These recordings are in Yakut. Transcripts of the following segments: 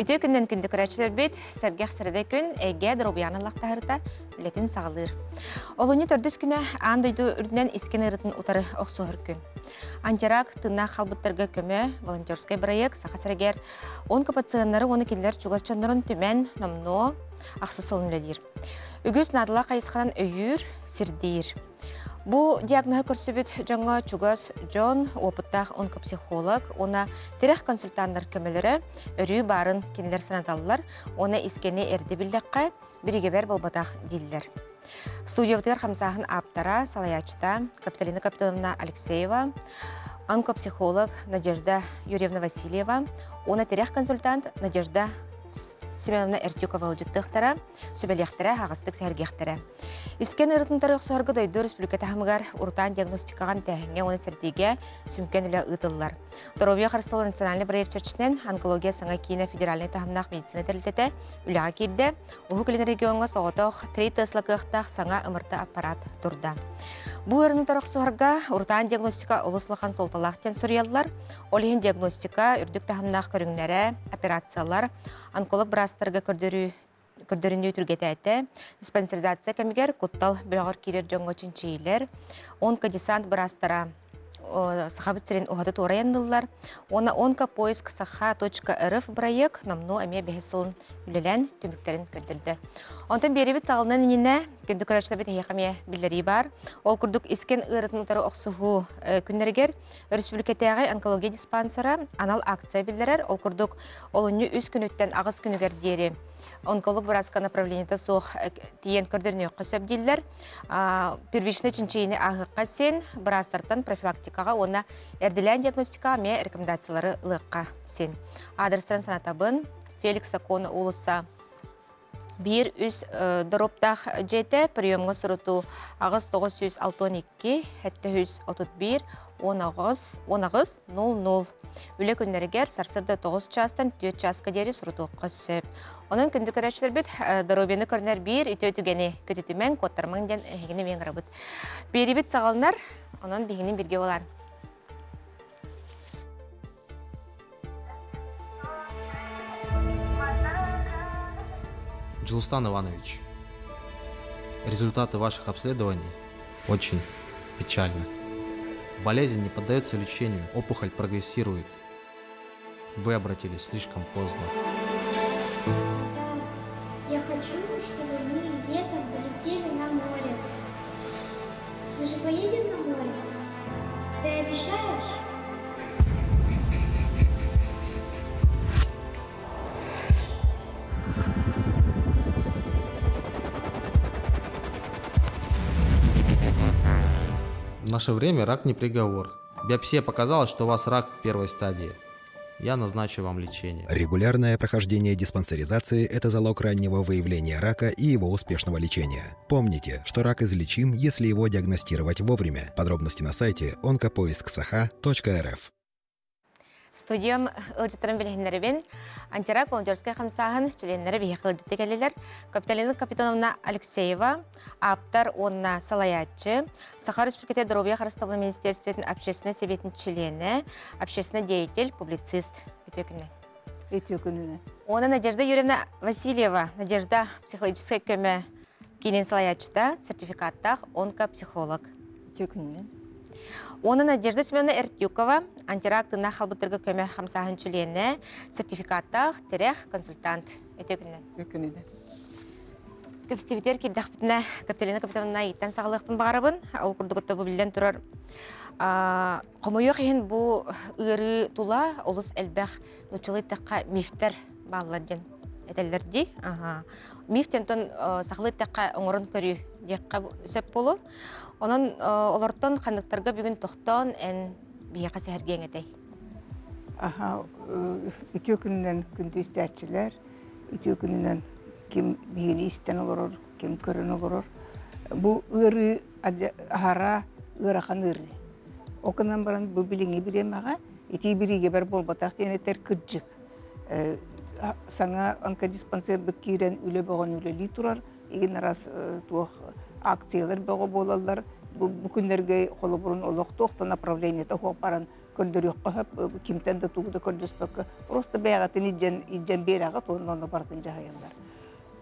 Үтүө күннэн күндү көрөөччүлэрбит, сэргэх сэрэдэ күн эйгэ доруобуйаны лахтаһырыта үлэтин саҕалыыр. Олунньу төрдүс күнэ аан дойду үрдүнэн искэн ыарытын утары охсуһар күн. Антирак тыыннаах халбыттарга көмө волонтерскай бырайыак Саха сиригэр онкопациеннары уонна кинилэр чугас дьоннорун түмэн номнуо ахсыс сылын үлэлиир. Үгүс наадалаах хайысханан өйүүр, сирдиир. Бу диагноһы көрсүбүт дьоҥҥо чугас дьон, опыттаах онкопсихолог уонна тирэх консультаннар көмөлөрө өрүү баарын кинилэр санаталлар уонна искэни эрдэ биллэххэ, биригэбэр буолбатах дииллэр. Студиябытыгар хамсааһын ааптара, салайааччыта Капиталина Капитоновна Алексеева, онкопсихолог Надежда Юрьевна Васильева уонна тирэх консультант Надежда Семеновна Эртюкова ыалдьыттыахтара, сүбэлиэхтэрэ, аһаҕастык сэһэргиэхтэрэ. Искэн ыарытынтары охсуһарга дойду республика таһымыгар урутаан диагностикаҕа эмтээһиҥҥэ уонна сэрэтиигэ сүҥкэн үлэ ыытыллар. Доруобуйа харыстабыла национальный проект чэрчитинэн онкология саҥа киинэ федеральнай таһымнаах медицина тэрилтэтэ үлэҕэ киирдэ. Уһук Илин региоҥҥа соҕотох 3 Тесла кыахтаах саҥа МРТ аппарат турда. Бу ыарыыны охсуһарга урутаан диагностика олус улахан суолталаах диэн суруйаллар. Ол иһин диагностика үрдүк таһымнаах көрүҥнэрэ, операциялар, онколог быраастарга көрдөрүү көрдөрүнүү түргэтээтэ. Диспансеризация кэмигэр куттал бөлөҕөр киирэр дьоҥҥо чинчийиилэр, онкодесант быраастара Сахабыт сирин уһаты туорайанныллар. Уонна онкопоиск саха.рф бырайыак номнуо эмиэ бэһис сылын үлэлээн түмүктэрин көрдөрдө. Онтон биэрибит саҕалынан иннинэ күндү көрөөччүлэрбит эһиэхэ эмиэ биллэрии баар. Ол курдук искэн ыарытын утары охсуһуу күннэригэр өрөспүүбүлүкэтээҕи онкология диспансера анал акция биллэрэр. Ол курдук олунньу үс күнүттэн аҕыс күнүгэр диэри онколог бырааска направлениета суох тиийэн көрдөрүнүөххэ сөп дииллэр. Первичный чинчийиини ааһыахха син, быраастартан профилактикаҕа уонна эрдэлээн диагностикаҕа эмиэ рекомендациялары ылыахха син. Адрестарын санатабын. Феликс Сакона уулусса Биир үс доруоптаах дьиэтэ приемҥа сурутуу аҕыс 962 731 18 18 00 үлэ күннэригэр сарсыарда 9 чаастан 4 чааска диэри сурутуохха сөп. Онон күндү көрөөччүлэрбит доруобуйаны көрүнэр биир үтүө түгэни көтүтүмэҥ, куоттарымаҥ диэн эһигини эмиэ ыҥырабыт. Биэрибит саҕаланар, онон биһигини бииргэ буолаар. Джулстан Иванович, результаты ваших обследований очень печальны. Болезнь не поддается лечению, опухоль прогрессирует. Вы обратились слишком поздно. Я хочу, чтобы мы летом полетели на море. Мы же поедем на море? Ты обещаешь? В наше время рак не приговор. Биопсия показала, что у вас рак первой стадии. Я назначу вам лечение. Регулярное прохождение диспансеризации – это залог раннего выявления рака и его успешного лечения. Помните, что рак излечим, если его диагностировать вовремя. Подробности на сайте онкопоисксаха.рф. Студиям ыалдьыттарын билиһиннэрибин. Антирак волонтерскай хамсааһын чилиэннэрэ биһиэхэ ыалдьытты кэллилэр. Капиталина Капитоновна Алексеева, ааптар уонна салайааччы, Саха Республиката доруобуйа харыстабылын министерствотын общественнай сэбиэтин чилиэнэ, общественный деятель, публицист. Үтүө күнүнэн. Үтүө күнүнэн. Уонна Надежда Юрьевна Васильева, Надежда психологическай көмө киинин салайааччыта, сертификаттаах онкопсихолог. Үтүө күнүнэн. Уонна Надежда Семеновна Эртюкова, антирак тыыннаах халбыттарга көмө хамсааһын чилиэнэ, сертификаттаах тирэх консультант. Үтүө күнүнэн. Үтүө күнүнэн. Кэпсэтибитигэр киирдэхпитинэ, Капиталина Капитоновна ыйыттан саҕалыахпын баҕарабын. Ол курдук бу биллэн турар хомойуох иһин бу ыарыы тула олус элбэх нууччалыы эттэххэ мифтэр бааллар диэн этэллэр дии. Миф диэн сахалыы эттэххэ оҥорон көрүү диэххэ сөп буолуо. Онон олортон ханныктарга бүгүн тохтоон эн биһиэхэ сэһэргиэҥ этэй? Аха, үтүө күнүнэн күндү истээччилэр, үтүө күнүнэн ким биһигини истэн олорор, ким көрөн олорор. Бу ыарыы аһара ыарахан ыарыы. Ол гынан баран бу билиҥҥи бириэмэҕэ итии бириигэбэр буолбатах диэн этэр кырдьык. Саҥа онкодиспансербыт киирэн үлэ бөҕөнү үлэлии турар. Игин араас туох акциялар бөҕө буолаллар. Бу, бу күннэргэ холобурун олох туох да направлениета суох баран көрдөрүөххэ сөп, кимтэн да тугу да көрдөспөккө, просто бэйэҕитин илдьэн, илдьэн биэрэҕит уонна онно барытын дьаһайаллар.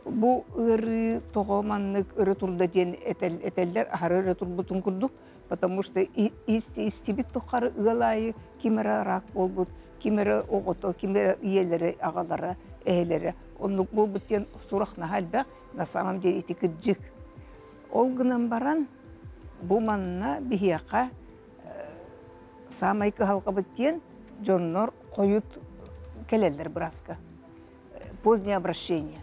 Бу ыарыы тоҕо маннык өрө турда диэн этэллэр, аһары өрө турбутун курдук, потому что истибит тухары ыал аайы ким эрэ рак буолбут, ким эрэ оҕото, ким эрэ ийэлэрэ, аҕалара, эһэлэрэ оннук буолбут диэн сурах наһаа элбэх, на самом деле ити кырдьык. Ол гынан баран бу манна биһиэхэ саамай кыһалҕабыт диэн дьоннор хойут кэлэллэр бырааска. Позднее обращение.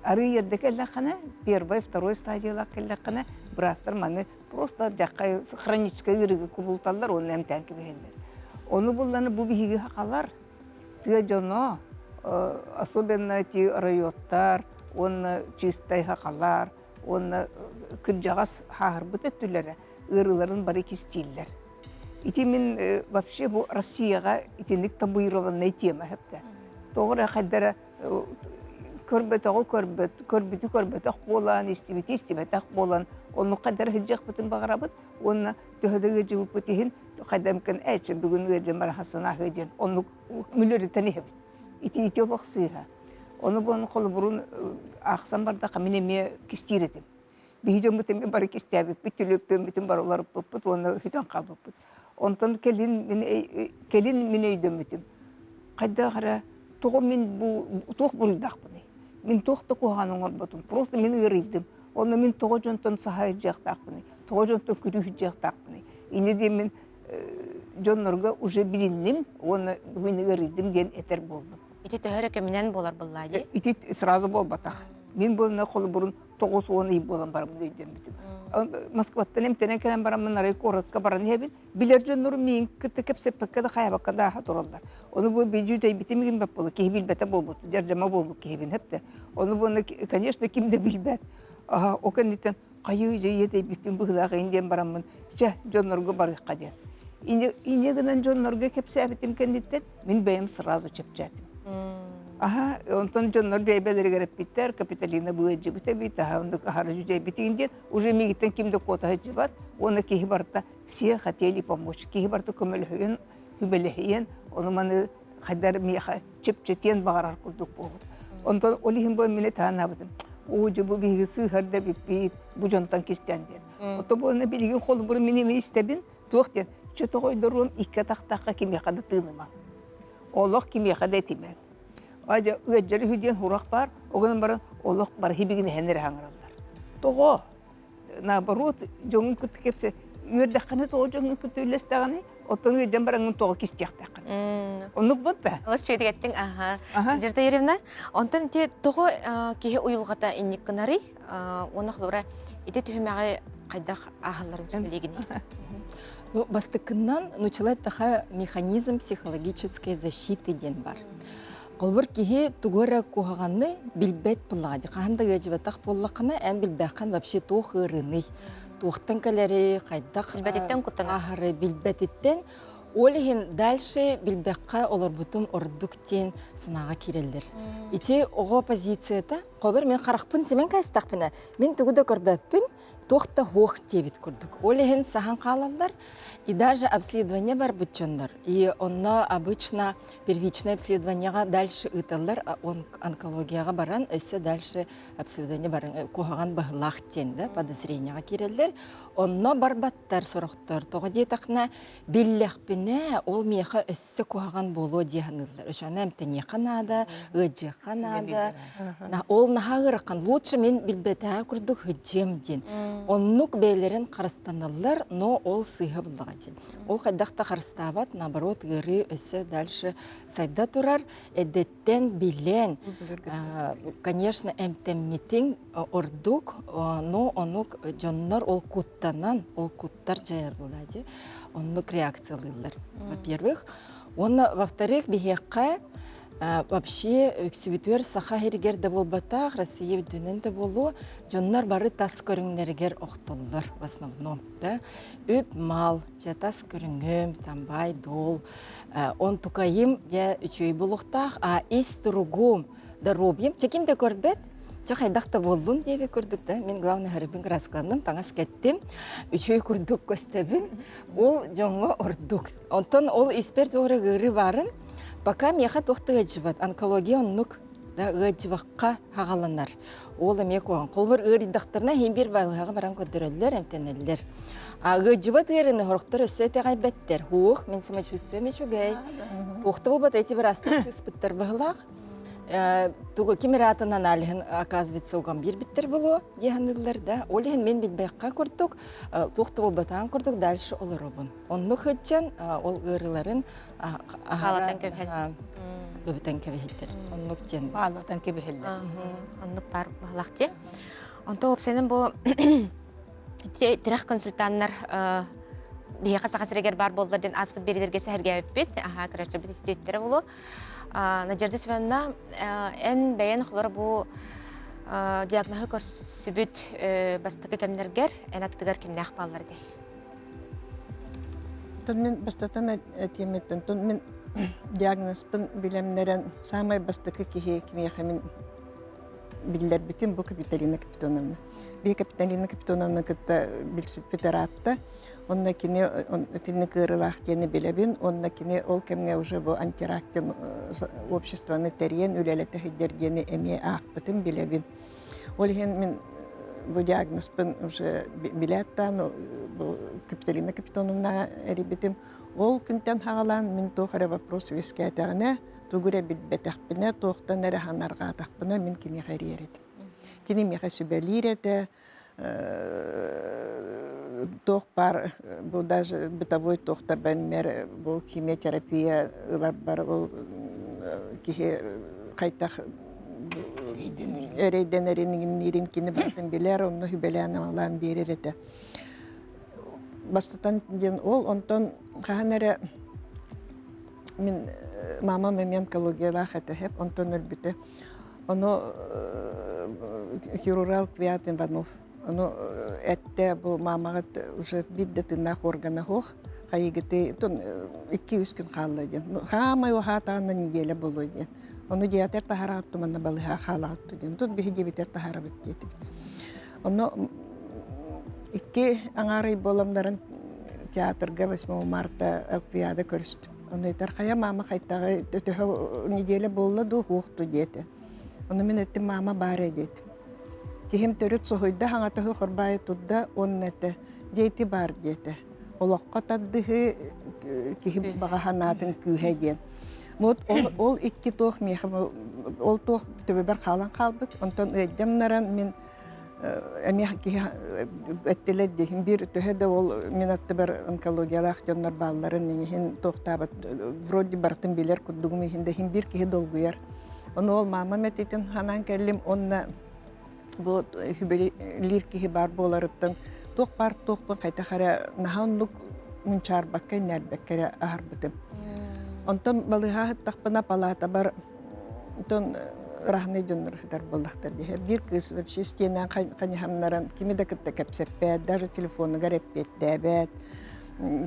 Арыы эрдэ кэллэххинэ, первой, второй стадиялаах кэллэххинэ, быраастар маны просто дьаххай хроническай ыарыыга кубулуталлар уонна эмтээн кэбиһэллэр. Ону булланы бу биһиги хахалар тыа дьоно, особенно эти райоттар уонна чистай хахалар уонна кырдьаҕас хааһырбыт өттүлэрэ ыарыыларын бары кистииллэр. Ити мин вообще бу Россияҕа итинник табуированнай тема хэптэ. Тоҕо эрэ хайдара көрбөтөҕү көрбөт, көрбүтү көрбөтөх буолан, истибити истибэтэх буолан, оннук хайдара сылдьыахпытын баҕарабыт уонна төһө да ыалдьыбыппыт иһин хайдамкын ээчэ бүгүн ыалдьан бара хасынаһыы диэн оннук мүлүрүтэн иһэбит. Ити ити олох сыыһа. Ону буон холобурун аахсан бардахха мин эмиэ кистиир этим. Биһи дьоммут эмиэ бары кистээбиппит, түлүппүммүтүн бары уларыппыппыт уонна үтэн хаалбыппыт. Онтон кэлин мин кэлин мин өйдөммүтүм. Хайдах эрэ тоҕо мин бу туох буруйдаахпыный? Мин туох да куһаҕаны оҥорботум. Просто мин ыарыйдым. Онно мин тоҕо дьонтон саһайдьыахтаахпыный? Тоҕо дьонтон күрүүһүдьиэхтаахпыный? Инньэ диэммин дьоннорго уже билинним уонна бүгүн ыарыйдым диэн этэр буоллум. Ити төһө эрэ кэминэн буолар буоллаа дии? Ити сразу буолбатах. Мин буолна холобурун 90 ый буолан бараммын өйдөммүтүм. Москваттан эмтэнэн кэлэн бараммын арай куоракка баран иһэбин. Билэр дьоннорум миигин кытта кэпсэппэккэ да хайабакка да ааһа тураллар. Ону бу билдьүүтэйбитим игин буолла, киһи билбэтэ буолбут, дьардьама буолбут киһибин хэптэ. Ону буолна, конечно, ким да билбэт. О кэнниттэн хайыы дьэ иэдэйбиппин быһыылаах ин диэн бараммын, чэ, дьоннорго барыахха диэн. Иньэ гынан дьоннорго кэпсээбитим кэнниттэн мин бэйэм сразу чэпчээтим. Аха, онтон дьоннор бэйбэлэригэр эппиттэр, Капитолина быадьыбыт эбит, аха, оннук аһара дьүдьэйбитигин диэн, уже миигиттэн ким да куотаһы дьыбат, уонна киһи барыта все хотели помочь, киһи барыта көмөлөһүйэн, хүбэлэһийэн, ону маны хайдар миэхэ чэпчэтиэн баҕарар курдук буолбут. Онтон ол иһин бу мин таһанаабытым. Уу дьэ бу биһиги сыыһар да эбиппит, бу дьонтон кистээн диэн. Ото буолна билигин холобуру мин эми истэбин, туох диэн, чэ тоҕойдоруом икки атахтаахха кимиэхэ да тыынымаҥ. Олох кимиэхэ да этимэҥ. Адьа ыаддьар үһү диэн сурах баар, ол гынан баран олох бары хибигинэһэн эрэ хаҥыраллар. Тоҕо? Наоборот, дьоҥҥун кытта кэпсэ үөрдэххинэ тоҕо дьоҥҥун кытта үллэстэҕиний, оттон ыалдьан бараҥҥын тоҕо кистиэхтээххин. Оннук буолта. Олус үчүгэйдик аха. Надежда Юрьевна, онтон ити тоҕо киһи уйулҕата инник гынарый? Уонна холобура ити түһүмэҕи хайдах ааһалларын сөбүлүүгүнүй? Ну, бастакыннан нучалай таха механизм психологической защиты диэн бар. Холбор киһи тугу эрэ куһаҕаны билбэт буоллаҕа дии. Хаһан да ыалдьыбатах буоллаххына, эн билбэххин вообще туох ыарыыный, туохтан кэлэрий, хайдах Билбэтиттэн куттанар. аһары билбэтиттэн. Ол иһин дальше билбэххэ олорбутум ордук диэн санааҕа киирэллэр. Ити оҕо позицията, холобур мин харахпын симэн каастахпына, мин тугу да көрбөппүн, туох да суох диэбит курдук. Ол иһин саһан хаалаллар. И даже обследование барбыт дьоннор. И онно обычно первичное обследованиеҕа дальше ыыталлар, онкологияҕа баран өссө дальше обследование баран куһаҕан баһылаах диэн да подозрениеҕа киирэллэр. Онно барбаттар сорохтор. Тоҕо диэтэххинэ, биллэхпинэ, ол миэхэ өссө куһаҕан буолуо дии саныыллар. Өссө эмтэниэххэ наада, ыалдьыахха наада. Ол наһаа ыарахан. Лучше мин билбэтэҕэ курдук сылдьыам диэн. Оннук бэйэлэрин харыстаналлар, но ол сыыһа буллаҕа диэн. Ол хайдах да харыстаабат, наоборот, ыарыы өссө дальше сайда турар. Эдэттэн билэн, конечно, эмтэммитиҥ ордук, но онук дьоннор ол куттанан, ол куттар дьайар буолаа дии. Оннук реакциялыыллар, во-первых. Уонна, во-вторых, биһиэхэ вообще үксүбүтүгэр саха сиригэр да буолбатах, Россия үрдүнэн да буолуо, дьоннор бары тас көрүҥнэригэр охтоллор в основном. Да? Үп, мал, дьэ тас көрүҥүм, там бай, дол, он тукайым дьэ үчүгэй буолуохтаах, а ис туругум, здоровьем, чэ ким да көрбөт, Чэ хайдах да буоллун диэбит курдук да, мин главный харыбын кырааскаланным, таҥас кэттим, үчүгэй курдук көстөбүн. Ол дьоҥҥо ордук. Онтон ол испэр туох эрэ ыарыы баарын, пока миэхэ туох да ыалдьыбат. Онкология оннук да ыалдьыбакка хаҕаланар. Ол эмиэ куһаҕан. Холобур, ыарыйдахтарына иһин биир балыыһаҕа баран көрдөрөллөр, эмтэнэллэр. А ыалдьыбат ыарыыны сорохтор өссө итэҕэйбэттэр. Уох, мин самочувствием үчүгэй. Туох да буолбат, эти быраастар сыыспыттар быһылаах. Тугу ким эрэ атын аналиһын оказывается уган биэрбиттэр буолуо дии саныыллар да. Ол иһин мин билбэххэ курдук, туох да буолбатаҕын курдук дальше олоробун. Оннук сылдьан ол ыарыыларын Хаалатан кэбиһэл. Көбүтэн кэбиһэллэр. Оннук диэн. Хаалатан кэбиһэллэр. Оннук баар баһылах дии. Онто уопсайынан бу тирэх консультаннар биһиэхэ Саха сиригэр баар буоллар диэн ааспыт биэриилэргэ сэһэргээбиппит. Аха, көрөөччүбүт истибиттэрэ буолуо. Надежда Семеновна, эн бэйэн холор бу диагноһы көрсүбүт бастакы кэмнэргэр эн аттыгар кимнээх бааллар этэй? Оттон мин бастатан этиэм оттон мин диагнозпын билэмнэрэн саамай бастакы киһи кимиэхэ мин биллэрбитим бу Капиталина Капитоновна. Биһи Капиталина Капитоновна кытта билсиппит ыраатта. Онно кини итинник ыарыылаах диэни билэбин. Онно кини ол кэмҥэ уже бу антирак диэн обществоны тэрийэн үлэлэтэ сылдьар диэни эмиэ аахпытым билэбин. Ол иһин мин бу диагнозпын уже билээттаан бу Капиталина Капитоновна эрийбитим. Ол күнтэн хаҕалаан мин туох эрэ вопрос үөскээтэҕинэ, тугу эрэ билбэтэхпинэ, туохтан эрэ санаарҕаатахпына мин киниэхэ эрийэр этим. Кини миэхэ сүбэлиир этэ, туох баар бу даже бытовой туохтар бэнмэр бу химиотерапия ыларбар ол киһи хайтах эрэйдэнэрин иҥинниирин кини барытын билэр онно сүбэлээн амалаан биэрэр этэ бастатан диэн ол онтон хаһан эрэ мин мамам эмиэ онкологиялаах этэ хэп онтон өлбүтэ Ону хирург Квят Иванов ону эттэ бу маамаҕыт уже биир да тыыннаах органа суох хайыгыты 2-3 күн хаалла диэн хаамай уһаатаҕына неделя буолуо диэн ону диэтэр таһараҕыт туманна балыһа хаалаҕыт диэн тут биһи диэбитэр таһаарабыт диэтибит ону икки аҥаарый буоламнарын театрга 8 марта ЛПАда көрүстүм Ону этэр, хайа маама хайтаҕы төһө неделя буолла дуу, уохту диэтэ. Ону мин эттим, маама баар ээ диэтим. Киһим төрүт соһуйда, хаҥатаһы хорбаайы турда уонна этэ, дьэ баар диэтэ. Олоххо тардыһыы киһи баҕа санаатын күүһэ диэн. Вот ол, ол икки туох миэхэ ол туох төбөбөр хаалан хаалбыт. Онтон ыйдам наран мин эмиэ киһи эттилэр диэхин биир төһө да ол мин аттыбар онкологиялаах дьоннор баалларын иһин туохтаабат вроде барытын билэр курдугум иһин да иһин биир киһи долгуйар ону ол маамам этитин ханаан кэллим уонна бу хүбэлиир киһи баар буоларыттан туох баар туохпун хайдах эрэ наһаа оннук мунчаарбакка иннээрбэккэ эрэ аһарбытым онтон балыыһа аһыттахпына палаатабар Онтон ыраахнай дьоннор сытар буоллахтар дии. Биир кыыс вообще стенан ханьыһамнаран кими да кытта кэпсэппэт, даже телефонугар эппиэттээбэт.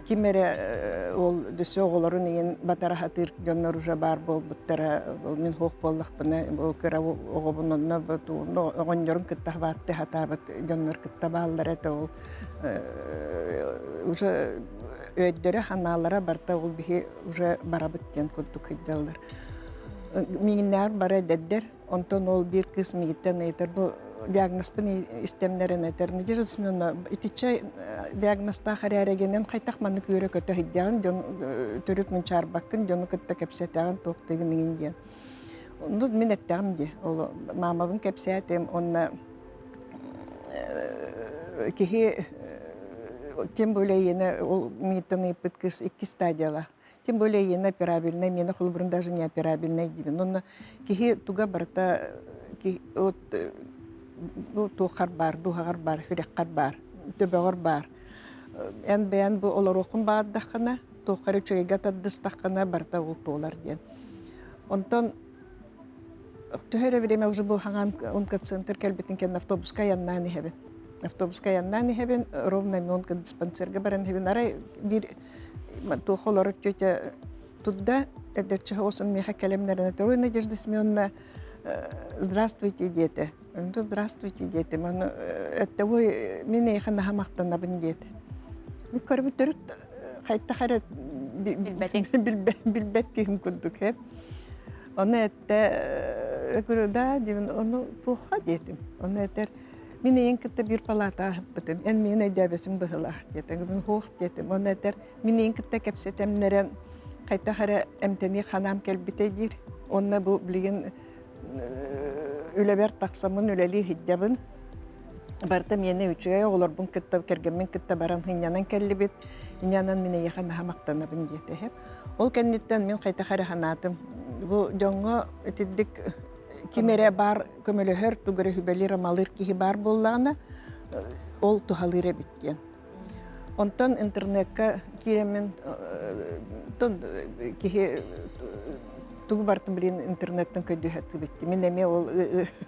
Ким эрэ ол дөссө оҕолорун иин батара сатыыр дьоннор уже баар буолбуттара. Ол мин суох буоллахпына, ол кыра оҕобун онно оҕонньорун кытта хабаатты сатаабыт дьоннор кытта бааллар этэ ол уже өйдөрө ханаалара барыта ол биһи уже барабыт диэн курдук сылдьаллар. Миигиннээҕэр бары эдэрдэр, онтон ол биир кыыс миигиттэн ыйытар, бу диагнозпын истэмнэрин этэр. Надежда Семеновна, итиччэ диагнозтаах эрээрэгинэн хайтах маннык үөрэ-көтө сылдьаҕын, дьон төрүт мунчаарбаккын, дьону кытта кэпсэтэҕин, туох дыгыныгын диэн. Онно мин эттэҕим дии, ол маамабын кэпсээтим, уонна киһи тем более ийэнэ ол миигиттэн ыйыппыт кыыс икки стадиялаах. Тем более иена операбельнай, миэнэ холобурун даже не операбельнай диибин. Онно киһи туга барыта вот бу туоххар баар, дууһаҕар баар, сүрэххэр баар, төбөҕөр баар. Эн бэйэн бу олоруоххун баҕардаххына, туохха эрэ үчүгэйгэ тардыстаххына барыта ол туолар диэн. Онтон төһө эрэ время уже бу хаҥаан онкоцентр кэлбитин кэннэ автобуска айаннаан иһэбин. Автобуска айаннаан иһэбин, ровно онкодиспансерга баран иһэбин. Арай биир туох олорор тетя турда, эдэрчи оҕосон миэхэ кэлэмнэринэ, ой, Надежда Семеновна, здравствуйте диэтэ. Здравствуйте диэтим. Ону этте ой мин эйиэхэ наһаа махтанабын диэтэ. Мин көрбүт төрүт хайтах эрэ билбэт киһим курдук ээ. Ону этте да диибин ону туохха диэтим. Ону этэр мин эйиҥ кытта биир палата аһаппытым. Эн миин өйдөөбөсүҥ быһылаах диэтэ. Мин хуох диэтим. Ону этэр мин эйиҥ кытта кэпсэтэмнэрэн хайтах эрэ эмтэнии ханаам кэлбитэ диир. Онно бу билигин үлэбэр тахсаммын үлэлии сылдьабын. Барыта миэнэ үчүгэй оҕолорбун кытта, кэргэммин кытта баран сынньанан кэллибит. Инньэ мин эйиэхэ наһаа махтанабын диэтэ иһэп. Ол кэнниттэн мин хайдах эрэ санаатым. Бу дьоҥҥо итирдик ким эрэ баар көмөлөһөр, тугу эрэ сүбэлиир-амалыыр киһи баар буоллаҕына, ол туһалыыр эбит диэн. Онтон интернекка киирэммин киһи тугу бартын билин интернеттэн көрдөһөттүбүт. Мин эмиэ ол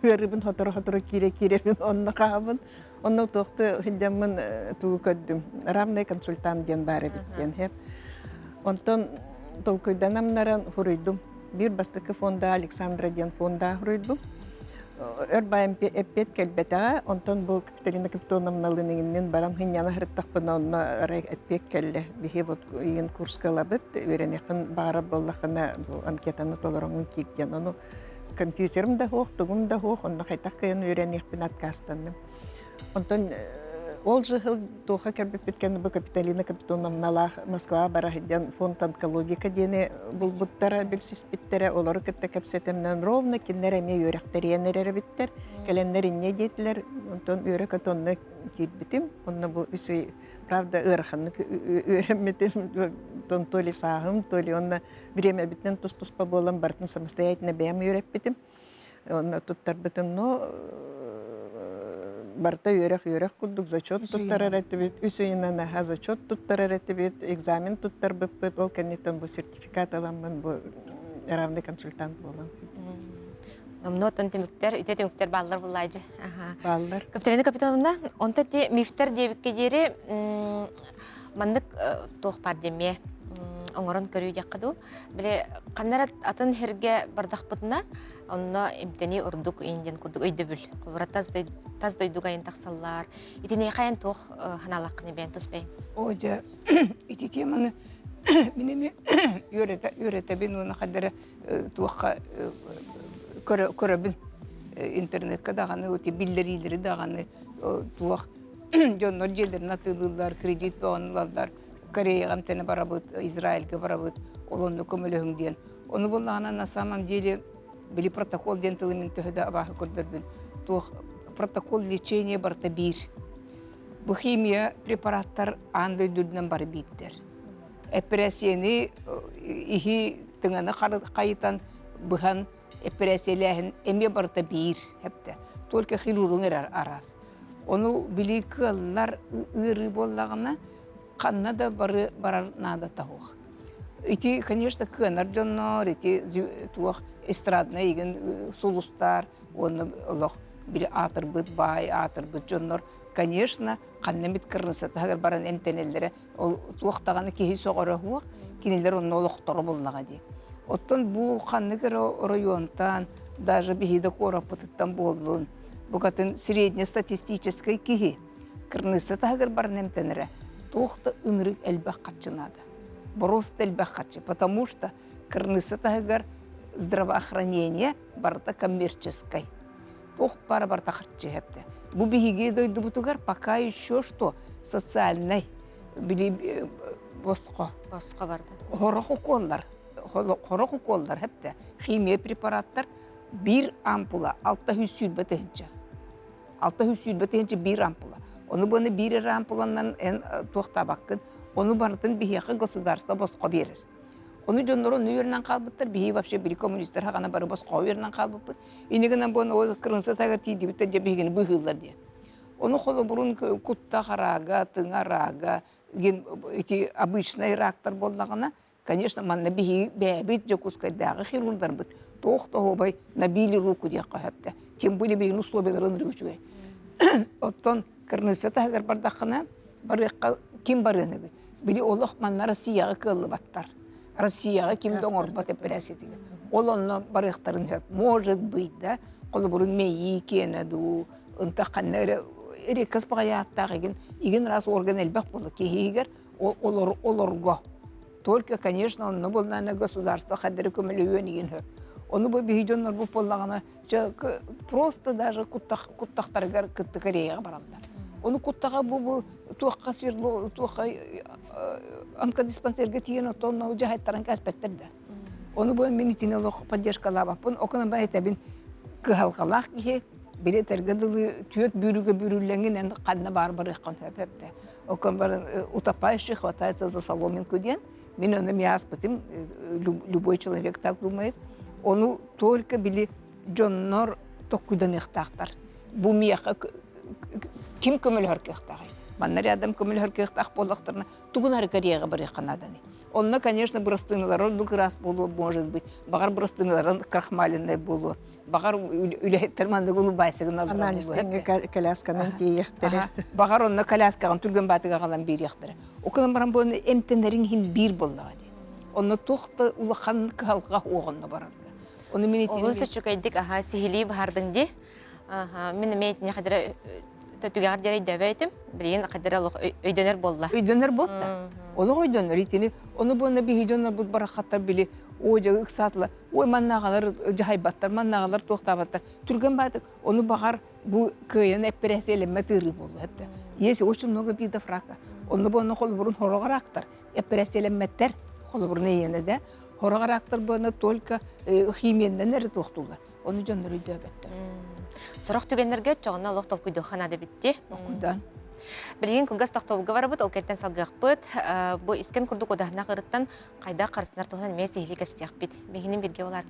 ыарыыбын сотору-сотору киирэ-киирэбин онно хаабын. Онно туохту сылдьаммын тугу көрдүм. Равный консультант диэн баар эбит диэн хэп. Онтон толкуйданамнаран хуруйдум. Биир бастакы фонда Александра диэн фонда хуруйдум. Өр байым эппиэт кэлбэтэҕэ. Онтон бу Капиталина Капитоновналыын иҥиннин баран сынньана сырыттахпына онно арай эппиэт кэллэ. Биһи вот иин курска ылабыт, үөрэниэххин баҕарар буоллаххына бу анкетаны толороҥҥун киир диэн. Ону компьютерым да суох, тугум да суох, онно хайдах кыайан үөрэниэхпин отказтанным. Онтон ол же сыл туохха кэлбиппит кэннэ бу Капиталина Капитоновналаах Москваҕа бара сылдьан фонд онкологика диэни булбуттара, билсиспиттэрэ, олору кытта кэпсэтэмнэн ровно кинилэр эмиэ үөрэхтэрийэн эрэр эбиттэр. Кэлэннэр инньэ диэтилэр, онтон үөрэ-көтө онно киирбитим. Онно бу үс ый, правда, ыараханнык үөрэммитим. Онтон то ли сааһым, то ли онно бириэмэбитинэн тус-туспа буолан барытын самостоятельно бэйэм үөрэппитим. Онно туттарбытым, но барыта үөрэх-үөрэх курдук зачет туттарар этибит. Үс ыйынан аһа зачет туттарар этибит, экзамен туттарбыппыт. Ол кэнниттэн бу сертификат ыламмын бу равный консультант буолан. Номнуоттан түмүктэр, үтө түмүктэр бааллар буллаажы. Бааллар. Капиталина Капитоновна, онто ти мифтер диэбикке диэри маннык туох бар демме оҥорон көрүү диэххэ дуу. Били ханна атын сиргэ бардахпытына, онно эмтэнии ордук иин диэн курдук өйдөбүл. Холобура тас тас дойдуга айан тахсаллар. Итиниэхэ айан туох ханаалаххыны бэйэн тус бэйэҥ? Оо дьэ, ити теманы мин эмиэ үөрэтэбин уонна хадара туохха көрөбүн интернекка даҕаны ити биллэриилэри даҕаны туох дьоннор дьиэлэрин атыылыыллар, кредит бөҕөнү ылаллар Кореяҕа эмтэнэ барабыт, Израильга барабыт, ол онно көмөлөһүҥ диэн. Ону буоллаҕына на самом деле били протокол диэн тылы мин төһө да абааһы көрдөрбүн. Туох протокол лечения барыта биир. Бу химия препараттар аан дойду үрдүнэн бары биирдэр. Эпэрээссийэни иһи тыҥаны хайытан быһан эпэрээссийэлээһин эмиэ барыта биир хэптэ. Только хирургун эрэ араас. Ону били кыаллар ыарыы буоллаҕына ханна да бары барар наадата суох. Ити, конечно, кыанар дьоннор, ити туох эстраднай игин сулустар уонна олох били аатырбыт баай аатырбыт дьоннор, конечно, ханна эмит кырнысатыгар баран эмтэнэллэрэ ол туох даҕаны киһи сөҕөрө суох, кинилэр онно олохторо буллаҕа дии. Оттон бу ханнык эрэ оройуонтан, даже биһи да куораппытыттан буоллун, букатын среднестатистическай киһи Кырныысса таһыгар баран эмтэнэрэ туох да ынырык элбэх харчы наада. Просто элбэх харчы, потому что кырныысса таһыгар здравоохранение барыта коммерческай. Туох бара барыта харчы хэптэ. Бу биһиги дойдубутугар пока еще что социальный били босхо. Босхо барда. Хорох уколлар, хорох уколлар хэптэ. Химия препараттар биир ампула 620 тыһынча. 620 тыһыынча биир ампула. Ону буону биир эрэ ампуланан эн туохтаабаккын. Ону барытын биһиэхэ государство босхо биэрэр. Ону дьоннору ону үөрэнэн хаалбыттар. Биһи вообще били коммунистар хаҕана бары босхо үөрэнэн хаалбыппыт. Инигинэн буону ол кырынса тагар тиийдибиттэр дьэ биһигини быыһыыллар диэн. Ону холобурун кутта хараага, тыҥа рага, ити обычный рактар буоллаҕына Конечно, манна биһиги бэйэбит Дьокуускайдааҕы хирурдарбыт туох да оһуобай набили руку диэххэ сөптө. Тем более биһигини условияларын ырыгы үчүгэй. Оттон кырныысса таһыгар бардаххына, барыахха ким барыан эбит? Били олох манна Россияҕа кыаллыбаттар. Россияҕа ким да оҥорбот эпэрээссийэтигэр. Ол онно барыахтарын сөп. Может быть, да. Холобурун мэйии киэнэ дуу, ынтах ханна эрэ редкос баҕайааттаах игин, игин раз орган элбэх буолла киһигэр олор олорго. Только, конечно, онно буоллаҕына государство хадары көмөлөһүөн игин хөп. Ону бу биһи дьоннорбут буоллаҕына просто даже куттахтарыгар кытты Кореяҕа бараллар. Ону куттаҕа бу бу туохха сверло туохха онкодиспансерга тиийэн оттон дьаһайтаран кээспэттэр да. Ону бу мин итини олох поддержкалаабаппын. Окунан бар этэбин кыһалҕалаах киһи били этэргэ дылы түөрт бүүрүгэ бүрүллэҥинэн ханна баар барыаххын сөп эптэ. Окон баран утопающий хватается за соломинку диэн мин ону миаспытым любой человек так думает. Ону только били дьоннор токкуйданыахтаахтар. Бу миэхэ ким көмөлөһөр кыахтааҕый? Манна рядом көмөлөһөр кыахтаах буоллахтарына тугун ары Кореяҕа барыахха нааданы. Онно, конечно, бырастыыналар ордук ыраас буолуо, может быть. Баҕар бырастыыналарын крахмаленнай буолуо. Баҕар үлэһиттэр маннык улубайсыгын Анализтеҥҥэ колясканан тиийиэхтэрэ. Баҕар онно коляскаҕын түргэн баатыга аҕалан биэриэхтэрэ. Окунан баран буолан эмтэнэриҥ иһин биир буоллаҕа дии. Онно туох да улахан кыһалҕа уоҕунна барарга. Ону мин Олус үчүгэйдик аха сиһилии баһардыҥ дии. Мин эмиэ итини хадара түгэҕэр диэри өйдөөбөйтүм. Билигин хадара олох өйдөнөр буолла. Өйдөнөр буолла. Олох өйдөнөр итини. Ону буонна биһи дьоннорбут барахаттар били о дьэ ыксаатыла. Ой маннааҕалар дьаһайбаттар, маннааҕалар туохтаабаттар. Түргэн баатык ону баҕар бу кыайан эппэрээссийэлэммэт ыарыы буолуо этэ. Есть очень много видов рака. Онну буонна холобурун хороҕор рактар эппэрээссийэлэммэттэр холобурун эйиэнэ да. Хороҕор рактар буонна только химияннан эрэ туохтууллар. Ону дьоннор өйдөөбөттөр. Сорох түгэннэргэ чоҕуна олох толкуйдуохха наада битти. Толкуйдаан. Билигин кылгас тохтобулга барабыт, ол кэнтэн салгыахпыт. Бу искэн курдук удаһынах ырыттан хайдах харысынар туһунан эмиэ сиһилии кэпсиэхпит. Биһигини бирге болар.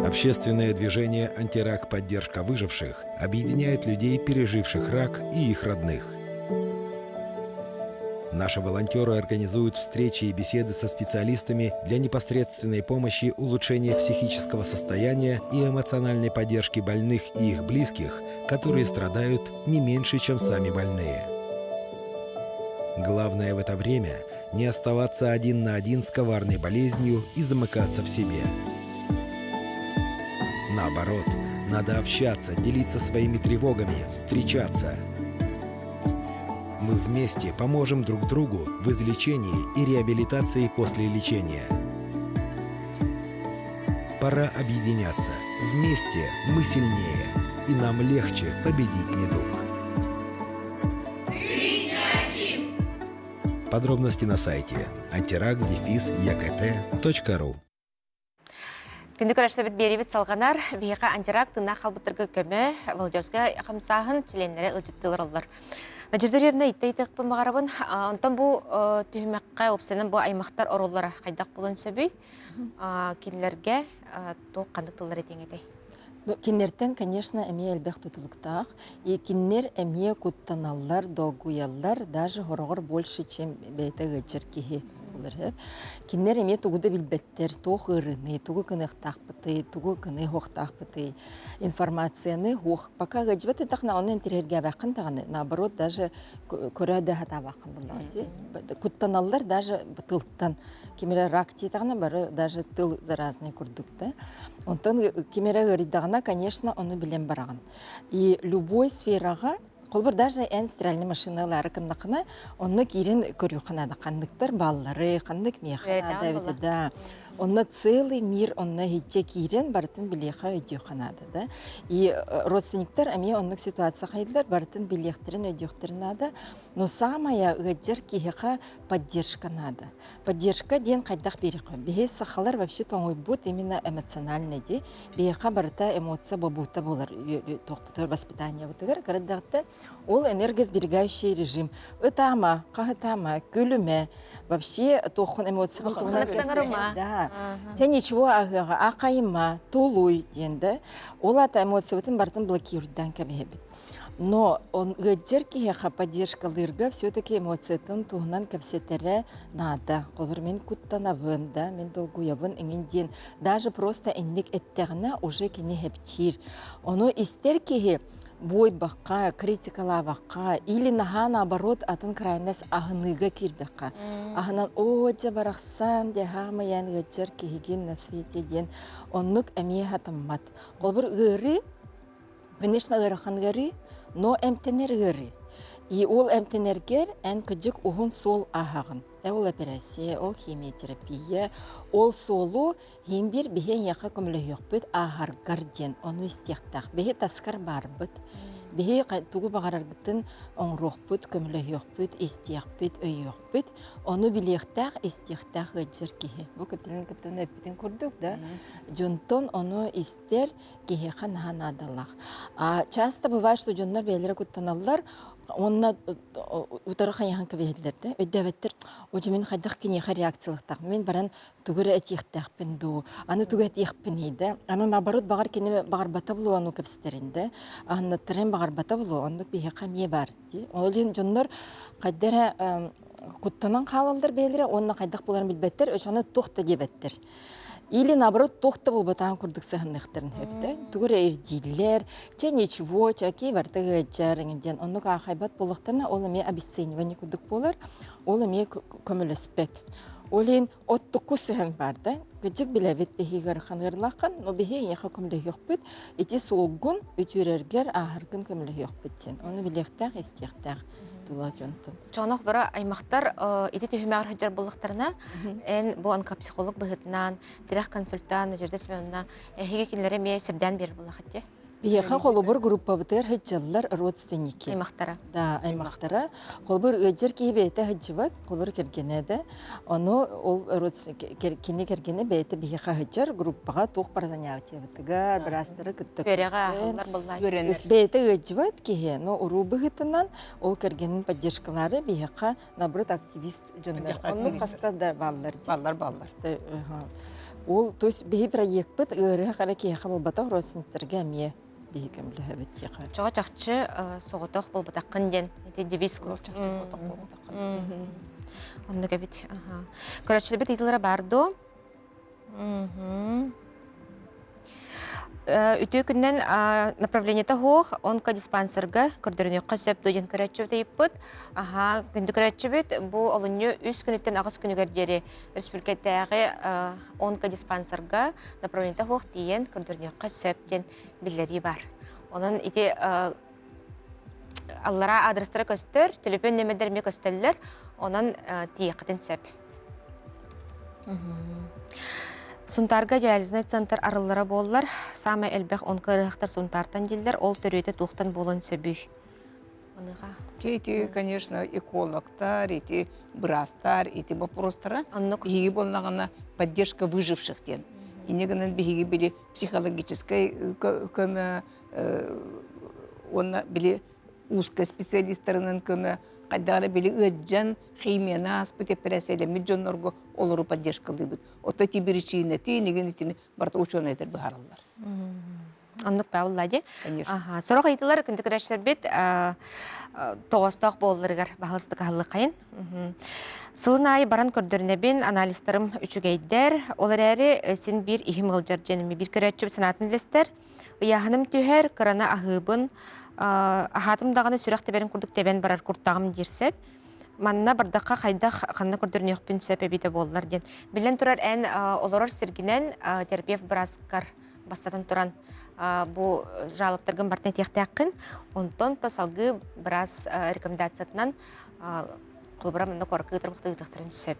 Общественное движение «Антирак. Поддержка выживших» объединяет людей, переживших рак и их родных. Наши волонтеры организуют встречи и беседы со специалистами для непосредственной помощи улучшения психического состояния и эмоциональной поддержки больных и их близких, которые страдают не меньше, чем сами больные. Главное в это время – не оставаться один на один с коварной болезнью и замыкаться в себе. Наоборот, надо общаться, делиться своими тревогами, встречаться. Мы вместе поможем друг другу в излечении и реабилитации после лечения. Пора объединяться. Вместе мы сильнее, и нам легче победить недуг. Подробности на сайте antirak-ekt.ru Күндү көрөчтөбүт биэрибит салҕанар, биһиэхэ антирак тыыннаах халбыттарга көмө, волонтерскай хамсааһын чилиэннэрэ ылдьыттыылар оллор. Надежда Юрьевна итте итиэхпин баҕарабын. Онтон бу түһүмэххэ уопсайынан бу аймахтар ороллоро хайдах буолуон сөбүй? Кинилэргэ туох ханнык тыллар этиэҥ этэй? Ну, кинилэртэн, конечно, эмиэ элбэх тутулуктаах. И кинилэр эмиэ куттаналлар, долгуйаллар, даже хороҕор больше, чем бэйэтэ ыалдьар киһи буолар. Кинилэр эмиэ тугу да билбэттэр, туох ыарыыный, тугу гыныахтаахпытый, тугу гыныахтаахпытый. Информацияны хуох. Пока ыалдьыбат этахна, онно интириэһиргээбэххин даҕаны, наоборот, даже көрө да сатаабаххын буллаҕа дии. Куттаналлар даже тылтан. Ким эрэ рак диэтэҕинэ бары даже тыл заразный курдук да. Онтон ким эрэ ыарыйдаҕына, конечно, ону билэн бараҕын. И любой сфераҕа Холобур, даже эн стиральный машиналары кыннахына, онно киирин көрүөххэ наада. Ханныктар баллары, ханнык миэхэ наада эбитэ да. Онно целый мир онно иһиччэ киирэн барытын билиэхэ өйдүөххэ наада да. И родственниктар эмиэ оннук ситуация хайдылар, барытын билиэхтэрин өйдүөхтэрин наада. Но самое ыалдьар киһиэхэ поддержка надо. Поддержка диэн хайдах биэриэххэ? Биһи сахалар вообще тоҥуйбут именно эмоционально дии. Биһиэхэ барыта эмоция бобуута буолар туохпутугар воспитаниебытыгар кырдахтан ол энергосберегающий режим. Ытаама, хаһытаама, күлүмэ. Вообще туоххун эмоцияҕын туһунан Да. Те ничего аһыаҕа, акайма, тулуй диэн да. Ол ата эмоциябытын барытын блокируйдан кэбиһэбит. Но он ыалдьар киһиэхэ поддержкалыырга все-таки эмоциятын туһунан кэпсэтэрэ наада. Холобур, мин куттанабын, да, мин долгуйабын эҥин диэн даже просто инник эттэҕинэ уже кини хэпчиир. Ону истэр киһи. буойбакка, критикалаабакка или наһаа наоборот атын крайность аһыныыга киирбэххэ. Аһынан оо дьэ барахсан дьэ хаамайан ыалдьар киһигин на свете диэн оннук эмиэ хатаммат. Холобур ыарыы конечно ыарахан ыарыы, но эмтэнэр ыарыы. И ол эмтэнэргэр эн кыдьык уһун суол ааһаҕын. Ол эпэрээссийэ, ол химиотерапия, ол суолу иһин биир биһи эйиэхэ көмөлөһүөхпүт ааһаргар диэн ону истиэхтээх. Биһи таскар баарбыт. Биһи тугу баҕараргытын оҥоруохпут, көмөлөһүөхпүт, истиэхпит, өйүөхпүт. Ону билиэхтээх, истиэхтээх ыалдьар киһи. Бу капитан капитан эппитин курдук да, дьонтон ону истэр киһиэхэ наһаа наадалаах. А часто бывает, что дьоннор бэйэлэрэ куттаналлар, уонна утары хайахан кэбиһэллэр да, өйдөөбөттөр, о мин хайдах киниэхэ реакциялыктаах, мин баран тугу эрэ этиэхтээхпин дуу, аны тугу этиэхпиний да, аны наоборот баҕар кини баҕарбата булуо ону кэпсэтэрин да, аһыннаттарын баҕарбата булуо, оннук биһиэхэ эмиэ баар дии. Ол иһин дьоннор хайда эрэ куттанан хаалаллар бэйэлэрэ уонна хайдах буоларын билбэттэр, өчөҕүнэ туох да диэбэттэр. Или наоборот туох да буолбатаҕын курдук сыһынныахтарын сөп тугу эрэ ирдииллэр, чэ ничего, чэки барыта ыалдьар диэн оннук аахайбат буоллахтарына ол эмиэ обесценивание курдук буолар, ол эмиэ көмөлөспөт. Ол иһин оттукку сыһан бар да, кыдьык билэбит биһиги ыараханыырлааххын, но биһи эйиэхэ көмөлөһүөхпүт, ити суолгун үтүөрэргэр ааһаргын көмөлөһүөхпүт диэн. Ону билиэхтээх, истиэхтээх тула дьонтон. Чоонох бара аймахтар ити түһүмэҕэр сылдьар буоллахтарына, эн бу онкопсихолог быһыытынан, тирэх консультант Надежда Семеновна эһиги кинилэри эмиэ сирдээн биэрэр буоллаххыт дии? Биһиэхэ холобур группабытыгар сылдьаллар родственники. Аймахтара. Да, аймахтара. Холобур ыалдьар киһи бэйэтэ сылдьыбат, холобур кэргэнэ да. Ону ол кини кэргэнэ бэйэтэ биһиэхэ сылдьар группаҕа туох баар занятиебытыгар, быраастары кытта Үөрэҕэ ааһаллар буоллаҕа. Бэйэтэ ыалдьыбат киһи, но уруу быһыытынан ол кэргэнин поддержкалаары биһиэхэ наоборот активист дьоннор. Оннук хаста да бааллар. Баллар баллар. Ол, то есть биһи проектпыт ыарыһах эрэ киһиэхэ буолбатах, родственниктарга эмиэ биһи көмөлөһөбүт диэхэ. Чоҕо чахчы соҕотох буолбатаххын диэн ити девиз чахчы соҕотох буолбатаххын. Оннук эбит. Көрөөччүлэрбит ыйытыылара баар дуо? Үтүө күннэн направлениета суох, онкодиспансерга көрдөрүнүөххэ сөп дуо диэн көрөөччүбүт ыйыппыт. Аһаа, күндү көрөөччүбүт, бу олунньу үс күнүттэн аҕыс күнүгэр диэри республикатааҕы онкодиспансерга направлениета суох тиийэн көрдөрүнүөххэ сөп диэн биллэрии баар. Онон ити аллараа адрестара көстөр, төлөпүөн нүөмэрдэр эмиэ көстөллөр, онон тиийиэххитин сөп. Сунтаарга диализнай центр арыллара буоллар, саамай элбэх онко-ыарыһахтар Сунтаартан дииллэр, ол төрүөтэ туохтан буолуон сөбүй? Аныга. Ити, конечно, экологтар, ити быраастар, ити вопростара. Оннук. Биһиги буоллаҕына поддержка выживших диэн. Инньэ гынан биһиги били психологическай көмө уонна били узкой специалистарынан көмө хайдах эрэ били ыалдьан химияны ааспыт эпэрээссийэлэммит дьоннорго олору поддержкалыыбыт. Ото ити биричиинэти инигин итини барыта учуонайдар быһаараллар. Оннук баалла дии. Конечно. Аха. Сорох ыйытылар күндү көрөөччүлэрбит тоҕоостоох буолларыгар баһылыстык аһыллыххайын. Сылын аайы баран көрдөрүнэбин, анализтарым үчүгэйдэр. Ол эрээри син биир иһим ыалдьар дьэними биир көрөөччүбүт санаатын үллэстэр. Ыйааһыным түһэр, кыраны аһыыбын, аһаатым даҕаны сүрэх тэбэрин курдук тэбэн барар куртаҕым диир сөп. Манна бардахха хайдах ханна көрдөрүнүөхпүн сөп эбитэ буоллар диэн. Биллэн турар, эн олорор сиргинэн терапевт бырааскар бастатан туран бу жалобтаргын барытын этиэхтээххин. Онтон то салгыы быраас рекомендациятынан холобура манна куоракка ыытар ыытыахтарын сөп.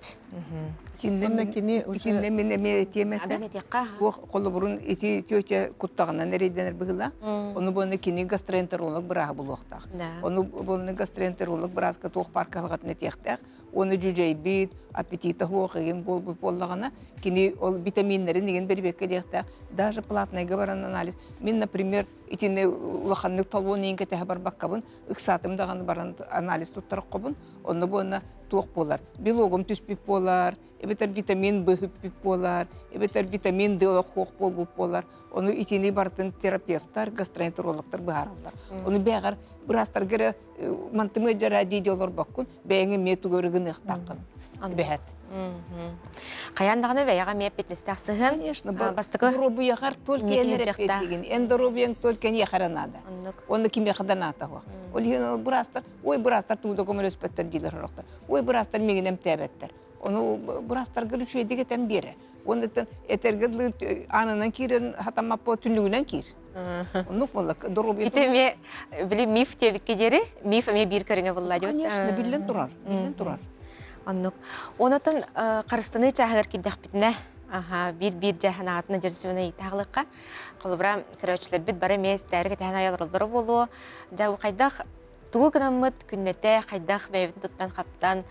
Онно кини Итиннэ мин эмиэ этиэм этэ. Туох холобурун ити тетя куттаҕынан эрэйдэнэр быһыылаах. Ону буолна кини гастроэнтеролог бырааһа булуохтаах. Ону буолна гастроэнтеролог бырааска туох баар кыһалҕатын этиэхтээх. Уонна дьүдьэйбит, аппетита суох игин буолбут буоллаҕына, кини ол витаминнэрин игин бэрибиэккэ диэхтээх. Даже платныйга баран анализ. Мин, например, итини улаханнык толуон иин кэтэһэ барбаккабын, ыксаатым даҕаны баран анализ туттараххобун. Онно буолна туох буолар? Белогум түспүт буолар, эбэтэр витамин Б бүппүт буолар, эбэтэр витамин Д олох суох буолбут буолар. Ону итини барытын терапевтар, гастроэнтерологтар быһаараллар. Ону бэҕэр быраастарга эрэ мантымы дьара дии олорбоккун, бэйэҥ эмиэ тугу эрэ гыныахтааххын. Бэһэт. Хайаан даҕаны бэйэҕэ эмиэ эппиэтинэстээх сыһыан. Конечно, бастакы доруобуйаҕар только эн эрэ эппиэттиигин. Эн доруобуйаҥ только эйиэхэ эрэ наада. Онно кимиэхэ да наада суох. Ол иһин быраастар, ой быраастар тугу да көмөлөспөттөр дииллэр сорохтор. Ой быраастар миигин эмтээбэттэр. Ону быраастарга үчүгэйдик этэн биэрэ. Оннуттан этэргэ дылы аанынан киирэн хатаммаппа түннүгүнэн киир. Оннук буолла доруобуйа. Ити эмиэ били миф диэбиккэ диэри миф эмиэ биир көрүҥэ буолла диэбит. Конечно, биллэн турар, биллэн турар. Оннук. Онотон харыстаныы чааһыгар киирдэхпитинэ, аха, биир-биир дьэ санаатына дьэрсимэнэ ыйытаалыкка. Холобура, көрөөччүлэрбит бары эмиэ истээри кэтэһэн айалараллара буолуо. Дьэ, хайдах тугу гынаммыт күннэтэ хайдах бэйэбитин туттан-хаптан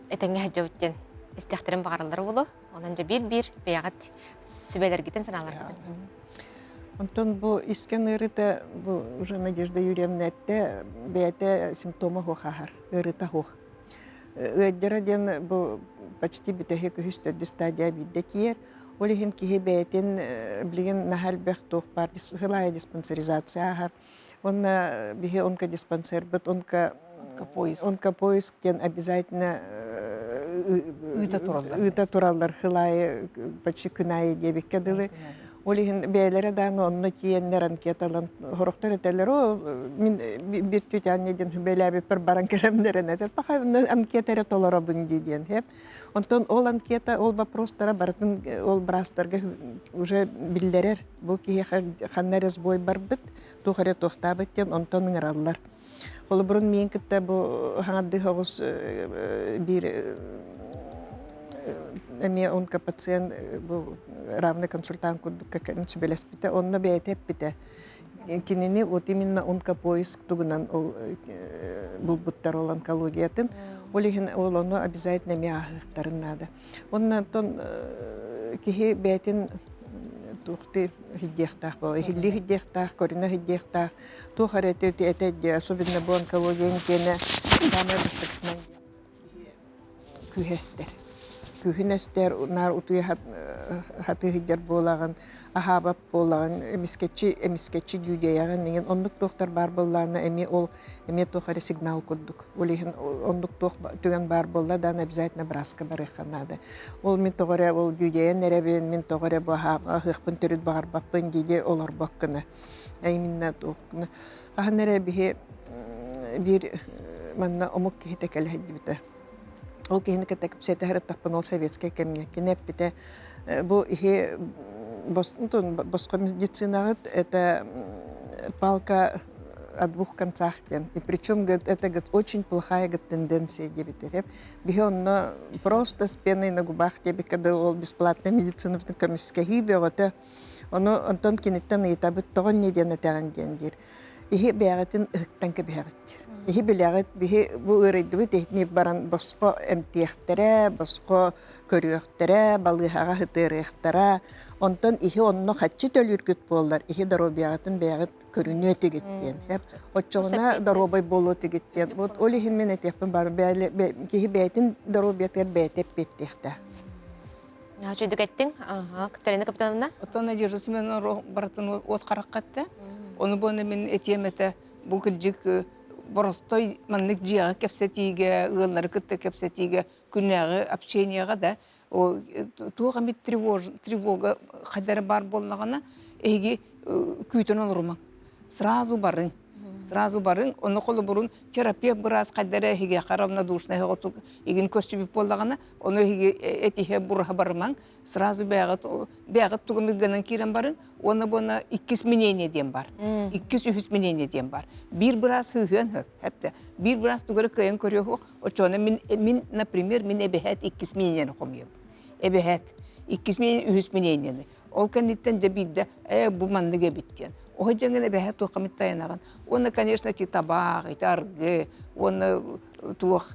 этэҥҥэ сылдьабыт диэн истиэхтэрин баҕараллара буолуо. Онон дьэ биир-биир бэйэҕит сүбэлэргитин, санааларгытын. Онтон бу искэн ыарыыта бу уже Надежда Юрьевна эттэ бэйэтэ симптома суох ааһар, ыарыыта суох. Ыаддьара диэн бу почти бүтэһик үһүс төрдүс стадия биирдэ тиийэр. Ол иһин киһи бэйэтин билигин наһаа элбэх туох баар сыл диспансеризация ааһар. Уонна биһи онкодиспансербыт онко онкопоиск диэн обязательно ыыта тураллар. Ыыта тураллар хыл аайы почти күн аайы диэбиккэ дылы. Ол иһин бэйэлэрэ даҕаны онно тиийэннэр анкеталан сорохтор этэллэр оо мин бир түтаанньа диэн сүбэлээбиппэр баран кэлэмнэрэн этэр паха анкета эрэ толоробун дии диэн хэп онтон ол анкета ол вопростара барытын ол быраастарга уже биллэрэр бу киһиэхэ ханна эрэ сбой барбыт туох эрэ туохтаабыт диэн онтон ыҥыраллар Холобурун миин кытта бу хаҥардыы соҕус биир эмиэ онкопациент бу равный консультант курдук сүбэлэспитэ. Онно бэйэтэ эппитэ. Кинини вот именно онкопоиск тугунан ол булбуттар ол онкологиятын. Ол иһин ол ону обязательно эмиэ ааһыахтарын наада. Онно онтон киһи бэйэтин туохтыы иһдиэхтээх буола иһиллии иһдиэхтээх, көрүнэ иһдиэхтээх туох эрэ этэ диэ особенно бу онкология киэнэ саамай бастакытынан күүһэ эстэр күүһүн эстэр наар утуйа хатыы сылдьар буолаҕын аһаабат буолаҕын эмискэччи эмискэччи дьүдэйэҕин иҥин оннук туохтар баар буоллаҕына эмиэ ол эмиэ туох эрэ сигнал курдук ол иһин оннук туох түгэн баар буолла даҕаны обязательно бырааска барыахха наада ол мин тоҕо эрэ ол дьүдэйэн эрэбин мин тоҕо эрэ бу аһыахпын төрүт баҕарбаппын дии олорбоккуна именно хаһан эрэ биһи биир манна омук киһитэ кэлэ сылдьыбыта. Ол киһини кытта кэпсэтэ сырыттахпына ол советскай кэмҥэ кини эппитэ бу иһи босхо медицинаҕыт это палка о двух концах диэн. И причем, говорит, это говорит, очень плохая говорит, тенденция диэбитэ. Биһи онно просто с пеной на губах диэбиккэ дылы ол бесплатная медицина көмүскэһии бөҕөтө. Ону онтон киниттэн ыйытабыт, тоҕо инньэ диэн этэҕин диэн диир. Иһи бэйэҕитин ыһыктан кэбиһэҕит диир. Иһи билэҕит, биһи бу ыарыйдыбыт иһитини баран босхо эмтиэхтэрэ, босхо көрүөхтэрэ, балыыһаҕа сытыарыахтара. Онтон иһи онно хаччы төлүүргүт буоллар, иһи доруобуйаҕытын бэйэҕит көрүнүө этигит диэн. Оччоҕуна доруобай буолуо этигит диэн. Вот ол иһин мин этиэхпин баар киһи бэйэтин доруобуйатыгар бэйэтэ эппиэттиэхтээх. Чөйдүк эттиҥ. Капиталина Капитановна? Оттон Надежда Семеновна барытын уот харахха эттэ. Ону буона мин этиэм этэ, бу кырдьык боростой маннык дьиэҕэ кэпсэтиигэ, ыаллары кытта кэпсэтиигэ, күннээҕи общениеҕа да туох эмит тревога хадара баар буоллаҕына, эһиги күүтэн олорумаҥ. Сразу барыҥ. Сразу барыҥ, ону холобурун терапевт быраас хайдара эһиги равнодушный оҕотук игин көрсүбүт буоллаҕына, Ону эһиги этиһэ бураһа барымаҥ, сразу бэйэҕит бэйэҕит тугун гынан киирэн барыҥ, уонна буона иккис мнение диэн бар. Иккис үһүс мнение диэн бар. Биир быраас сыыһыан сөп, хэптэ. Биир быраас тугу эрэ кыайан көрүө суох, оччоҕуна мин, мин, например, мин эбэһээт иккис мнениени хомуйабын. Эбэһээт иккис мнение, үһүс мнениени. Ол кэнниттэн дьэ биирдэ ээ бу маннык эбит диэн. Оһо дьэҥин эбэһээт туохха эмит тайанаҕын. Уонна, конечно, ити табаах, ити аргы, уонна туох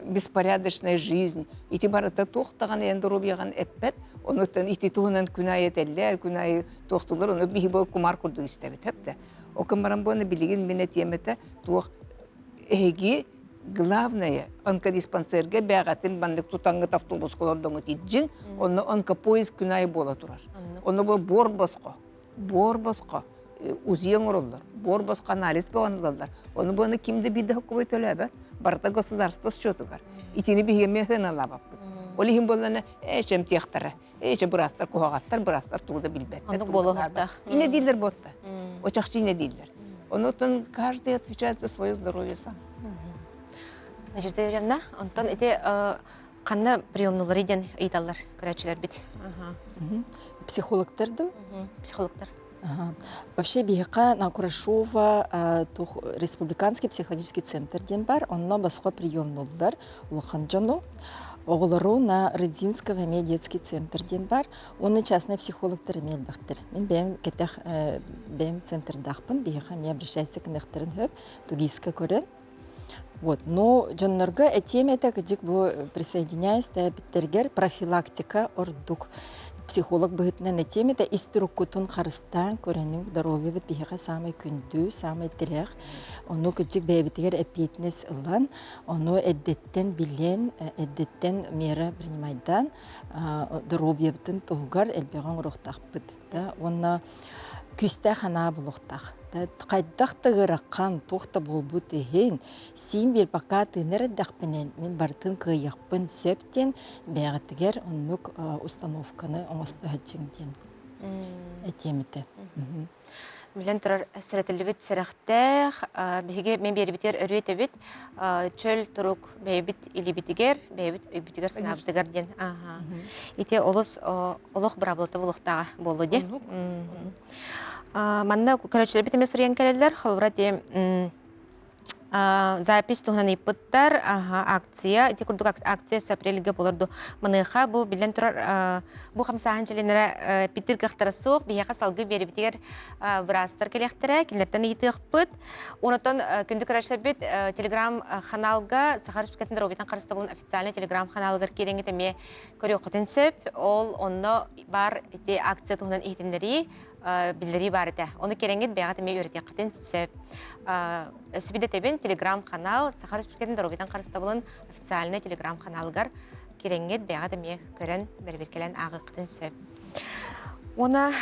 беспорядочная жизнь ити барыта туох даҕаны эн доруобуйаҕын эппэт онуттан ити туһунан күн аайы этэллэр күн аайы туохтулар ону биһи бу кумаар курдук истэбит хэптэ ол гынан баран буона билигин мин этиэм этэ туох эһиги главное онкодиспансерга бээҕэтин маннык тутаҥҥыт автобуска олордоҥут илдьиҥ онно онкопоезд күн аайы буола турар онно бу буор босхо буор босхо. УЗИ оҥороллор, буор босхо анализ бөҕөнү ылаллар. Ону буону ким да биир да хоккубай төлөөбөт, барыта государство счетугар. Итини биһиги эмиэ сыаналаабаппыт. Ол иһин буоллана ээ чэмтиэхтэрэ, ээ чэ быраастар куһаҕаттар, быраастар тугу да билбэттэр. Оннук буолуохтаах. Инэ дииллэр буотта. Очахчы инэ дииллэр. Онутун каждый отвечает за свое здоровье сам. Надежда Юрьевна, онтон ити ханна приемнулары диэн ыйыталлар көрөөччүлэрбит. Психологтар да? Психологтар. Вообще биһиэхэ на Курашова республиканский психологический центр диэн бар, онно босхо приемнуллар улахан дьону. Оҕолору на Рыдзинского эмиэ детский центр диэн бар, уонна частный психологтар эмиэ элбэхтэр. Мин бэйэм кэтэх бэйэм центрдаахпын, биһиэхэ эмиэ обращайся гыныахтарын сөп, тугиска көрөн. Вот, но дьоннорго этиэм этэ, кыдьык бу присоединяюсь тээбиттэргэр профилактика ордук. Психолог быһыытынан этиэм этэ, ис туруккутун харыстаан көрөнүҥ, здоровьебыт биһиэхэ саамай күндү, саамай тирэх. Ону кыдьык бэйэбитигэр эппиэтинэс ылан, ону эрдэттэн билэн, эрдэттэн мера принимайдаан, доруобуйабытын туһугар элбэҕи оҥоруохтаахпыт. Да? Уонна күүстээх анаа булуохтаах. Хайдах да ыарахан, туох да буолбут иһин, сиин биэрбэккэ тыынар эрдэхпинэ, мин барытын кыайыахпын сөп диэн бэйэҕитигэр оннук установканы оҥосто сылдьыҥ диэн этиэм этэ. Билэн турар сэрэтиллибит сэрэхтээх, биһиги мен биэрибитигэр өрүү этэбит, чөл турук бэйэбит илиибитигэр, бэйэбит өйбүтүгэр санаабытыгар диэн. Ити олус олох быраабылата буолуохтааҕа буолуо дии. Манна көрөөччүлэрбит эмиэ суруйан кэлэллэр. Холобура ити запись туһунан ыйыппыттар. Акция, ити курдук акция өссө апрельгэ буолар ду. Маныаха бу биллэн турар бу хамсааһын чилиэннэрэ питир кыахтара суох. Биһиэхэ салгыы биэрибитигэр быраастар кэлиэхтэрэ, кинилэртэн ыйытыахпыт. Онтон күндү көрөөччүлэрбит телеграм-ханаалга Саха Республикатын доруобуйатын харыстабылын официальный телеграм-ханаалыгар киирэҥҥит эмиэ көрүөххүтүн сөп. Ол онно баар ити акция туһунан иһитиннэрии, биллэрии баар этэ. Ону кирэҥҥит бэйэҕит эмиэ үөрэтиэххитин сөп. Өссө телеграм-канал Саха Республикатын доруобуйатын харыстабылын официальный телеграм-каналыгар кирэҥҥит бэйэҕит эмиэ көрөн, бэрэбиэркэлээн ааҕыаххытын сөп. Уона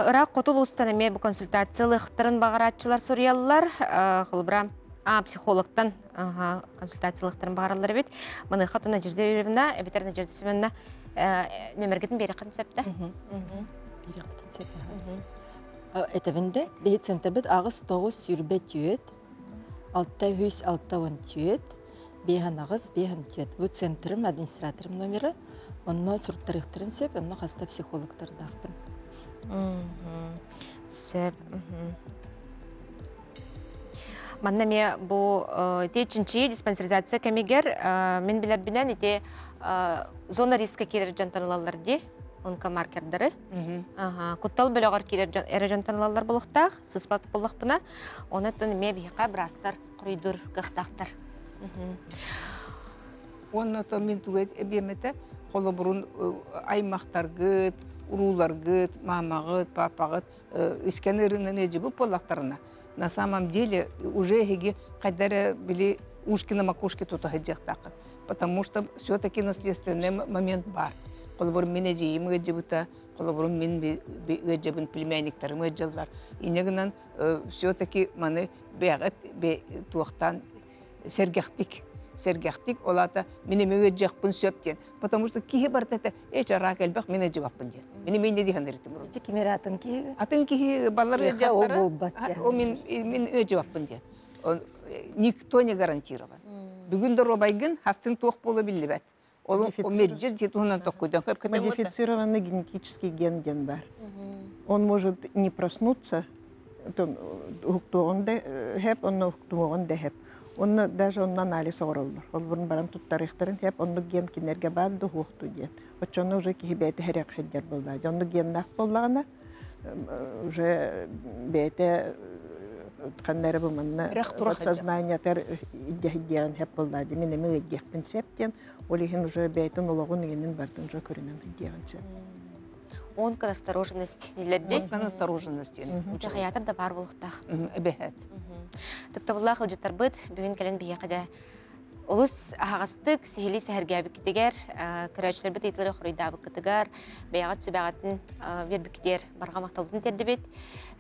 ыраах хоту улуустан эмиэ бу консультация ылыахтарын баҕарааччылар суруйаллар. Холобура, психологтан консультациялыахтарын баҕараллар эбит. Маныаха то Надежда Юрьевна, эбэтэр Надежда Семеновна нөмергитин биэрэххин сөп да? Биэрэхпитин сөп. Этэбин да, биһи центрбит аҕыс тоҕус сүүрбэ түөрт, алта үс алта уон түөрт, биэһэн аҕыс, биэһэн түөрт. Бу центрым, администраторым номера. Онно суруттарыахтарын сөп, онно хаста психологтардаахпын. Сөп. Манна эмиэ бу ити чинчийии диспансеризация кэмигэр мин билэрбинэн ити зона риска киирэр дьонтон ылаллар дии онкомаркердары. Куттал бөлөҕөр киирэр дьон эрэ дьонтон ылаллар буолуохтаах, сыспат буоллахпына. Онон эмиэ биһиэхэ быраастар хоруйдуур кыахтаахтар. Уонна то мин тугу эбиэм этэ, холобурун аймахтаргыт, урууларгыт, маамаҕыт, папаҕыт искэн ыарыынан ыалдьыбыт буоллахтарына, на самом деле уже эһиги хайда эрэ били ушки на макушке тута сылдьыахтааххыт. Потому что все-таки наследственный момент бар. Холобур мин эдьиийим ыалдьыбыта, холобурум мин ыалдьабын племянниктарым ыалдьаллар. Инньэ гынан все-таки маны бэйэҕит туохтаан сэргэхтик сэргэхтик ол аата мин эмиэ ыалдьыахпын сөп диэн потому что киһи барыта этэ ээ чараак элбэх мин ыалдьыбаппын диэн мин эмиэ инньэ дии саныырытым Ити ким эрэ атын киһи атын киһи балар ыалдьыахтара ол мин мин ыалдьыбаппын диэн никто не гарантирован бүгүн доруобайгын хастын туох буола биллибэт ол Модифицированный генетический ген диэн бар. Он может не проснуться, уһуктуоҕун да хэп, онно уһуктуоҕун да хэп. Онно даже онно анализ оҥороллор. Холбурун баран туттарыахтарын хэп, оннук ген кинилэргэ баар да уһуохту диэн. Оччону уже киһи бэйэтэ хэрэх сылдьар буоллаа. Оннук геннаах буоллаҕына, уже бэйэтэ ханна эрэ бу манна подсознаниетар иддиэһиддиэҕин хэп буоллаа дии мин эмиэ ыйдиэхпин сөп диэн ол иһин уже бэйэтин олоҕун иҥинин бардын уже көрүнэн ыйдиэҕин сөп Онконастороженность дииллэр дии. Онконастороженность диэн. Хайаатар да баар буолуохтаах. Эбэһэт. Тыктабыллаах ылдьыттарбыт бүгүн кэлэн биһиэхэ дьэ. Олус аһаҕастык сиһилии сэһэргээбиккитигэр, көрөөччүлэрбит ыйытыылары хоруйдаабыккытыгар, бэйэҕит сүбэҕитин биэрбиккитигэр барҕа махталбытын тиэрдибит.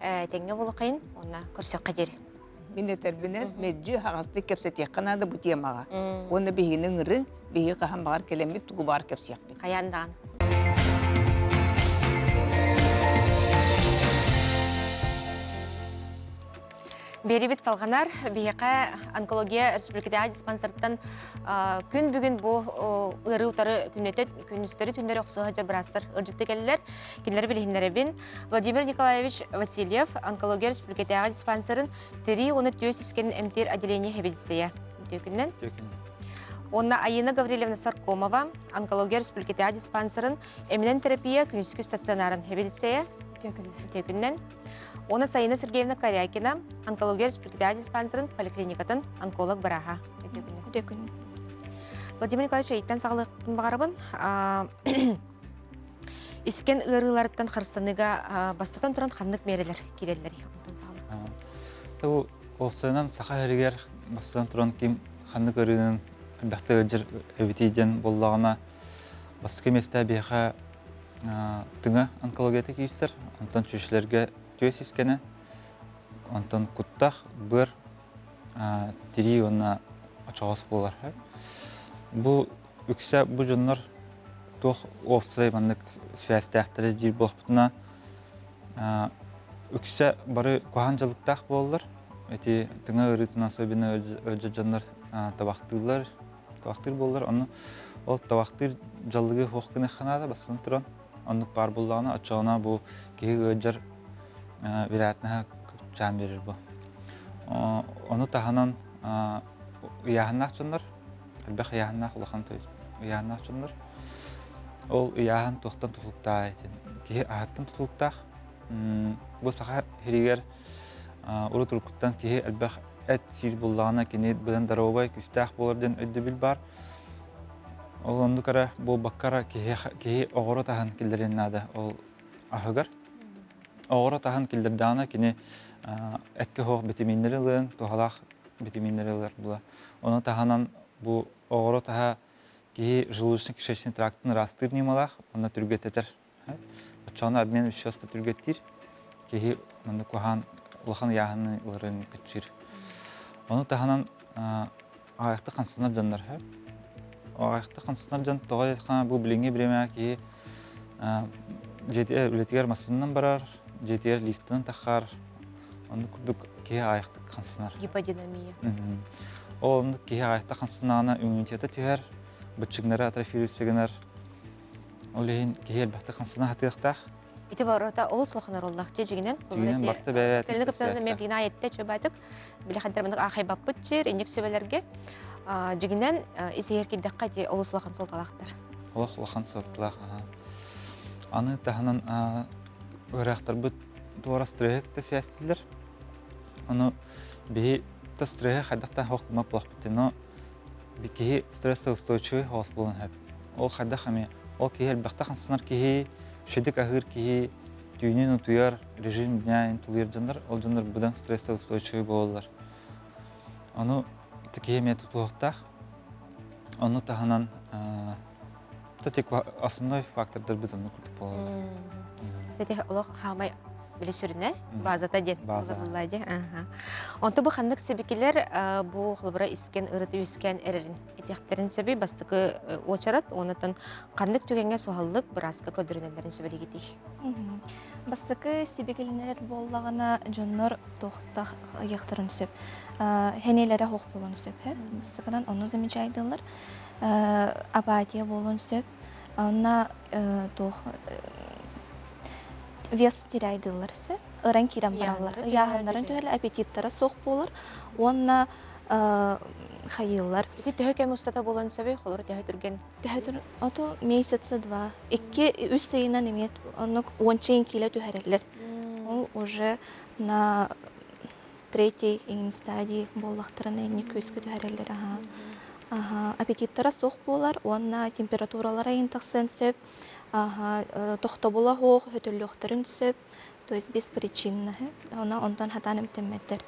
Тэҥҥэ буолуоххайын уонна көрсүөххэ диэри. Мин этэрбинэн, мэлдьи аһаҕастык кэпсэтиэххэ наада бу темаҕа. Уонна биһигини ыҥырыҥ, биһиги хаһан баҕар кэлэммит тугу баҕар кэпсиэхпит. Хайаан даҕаны. Биэрибит салҕанар. Биһиэхэ онкология республикатааҕы диспансертан күн бүгүн бу ыарыы утары күннэтэ күнүстэри түннэри охсуһа сылдьар быраастар ыалдьытты кэллилэр. Кинилэри билиһиннэрэбин. Владимир Николаевич Васильев, онкология республикатааҕы диспансерын тирии уонна түөс искэнин эмтиир отделение сэбиэдиссэйэ. Үтүөкүннэн. Уонна Айына Гаврильевна Саркомова, онкология республикатааҕы диспансерын эминэн терапия күнүскү стационарын сэбиэдиссэйэ. Үтүөкүннэн. Уонна Саина Сергеевна Корякина, онкология республикатааҕы диспансерын поликлиникатын онколог бырааһа. Үтүөкүннэн. Владимир Николаевич, эйиттэн саҕалыахпын баҕарабын. Искэн ыарыыларыттан харыстаныыга бастатан туран ханнык миэрэлэр киирэллэрий? Онтон саҕалыах. Ту уопсайынан саха сиригэр бастатан туран ким ханнык ыарыынан элбэхтик ыалдьар эбитий диэн буоллаҕына, бастакы миэстэ биһиэхэ тыҥа онкологията киирсэр, онтон чүчүлэргэ түөс искэнэ, онтон куттах, быар, тирии уонна очоҕос буолар. Бу үксэ бу дьоннор туох уопсай маннык связьтээхтэрэ диир буоллахпытына, үксэ бары куһаҕан дьалыктаах буолаллар. Ити тыҥа ыарыытынан особенно ыалдьар дьоннор табахтыыллар, табахтыыр буоллар, ону ол табахтыыр дьаллыгы суох гыныахха наада, бастатан туран. Оннук баар буоллаҕына, оччоҕуна бу киһи ыалдьар вероятноһа кыччаан биэрэр бу. Ону таһынан ыйааһыннаах дьоннор, элбэх ыйааһыннаах улахан то есть ыйааһыннаах дьоннор ол ыйааһын туохтан тутулуктаах этин киһи аһыттан тутулуктаах. Бу саха сиригэр урут уруккуттан киһи элбэх эт сиир буоллаҕына кини быдан доруобай, күүстээх буолар диэн өйдөбүл баар. Ол оннук эрэ буолбакка эрэ киһи, киһи оҕоро таһан киллэриэн наада ол аһыгар. Оҕоро таһан киллэрдэҕинэ кини эккэ суох битэмииннэри ылыан, туһалаах битэмииннэри ылар була. Ону таһынан бу оҕоро таһа киһи желудочно-кишечный трактын ыраастыыр ньымалаах, онно түргэтэтэр. Оччоҕуна обмен веществ түргэттиир, киһи маннык куһаҕан улахан ыйааһыны ыларын кыччыыр. Ону таһынан аҕыйахтык хамсанар дьоннор сөп. Аҕыйахтык хамсанар дьон тоҕо диэтэххинэ бу билиҥҥи бириэмэҕэ киһи дьиэтигэр үлэтигэр массыынанан барар, дьиэтигэр лифтынан таххар, оннук курдук киһи аҕыйахтык хамсанар. Гиподинамия. Ол оннук киһи аҕыйахтык хамсанаҕына иммунитета түһэр, быччыҥнара атрофируется гынар. Ол иһин киһи элбэхтик хамсана сатыахтаах. Ити барыта олус улахан оруоллаах дьэ дьигинэн. Дьигинэн барта бэйэ Телени кыптан мен бина айетте чөбатык биле хаддар мындык аахайбаппыт чир инник сүбэлэрге дьигинэн исиһэр кирдэххэ ити олус улахан суолталаахтар. Олох улахан суолталаах. Аны таһынан ыараахтарбыт туора стреһи кытта связьтилэр. Ону биһи та стреһи хайдахтан хоқ кымап буолахпыт но киһи стрессоустойчивый хоос буолан сөп. Ол хайдах эмиэ ол киһи элбэхтэ хамсанар киһи, үчүгэйдик аһыыр киһи, түүнүн утуйар, режим дня тулуйар дьоннор, ол дьоннор быдан стрессоустойчивый буолаллар. Ону киһи эмиэ тутуһуохтаах. Ону таһынан тик основной фактордарбыт оннук курдук буолаллар. Ити олох хаамай били сүрүнэ базата диэн база дии. Онто бу ханнык сибикилэр бу холобура искэн ырыты үскэн эрэрин этиэхтэрин сөбүй бастакы уочарат онотон ханнык түгэҥҥэ суһаллык бырааска көрдөрүнэллэрин сүбэлигитий? Бастакы сибикилинэлэр буоллаҕына дьоннор туохтах ыйыахтарын сөп. Хэнилэрэ хоох буолуон сөп. Бастакынан ону замечайдылар. Апатия буолуон сөп. Онно туох вес теряйдыыллар сөп. Ыран киирэн бараллар. Ыйааһыннарын түһэлэр, аппетиттара суох буолар. Уонна хайыыллар. Ити төһө кэм устата буолан сөбүй? Холобур төһө түргэн? Төһө ото месяца два. Икки, үс ыйынан эмиэ оннук уонча киилэ түһэрэллэр. Ол уже на третий стадии буоллахтарына инник күүскэ түһэрэллэр аха. Аха, аппетиттара суох буолар уонна температуралара иһин тахсыан сөп. Аха, тохтобула суох өтөллүөхтэрин сөп. То есть беспричинно. Она онтон хатаан эмтэммэттэр.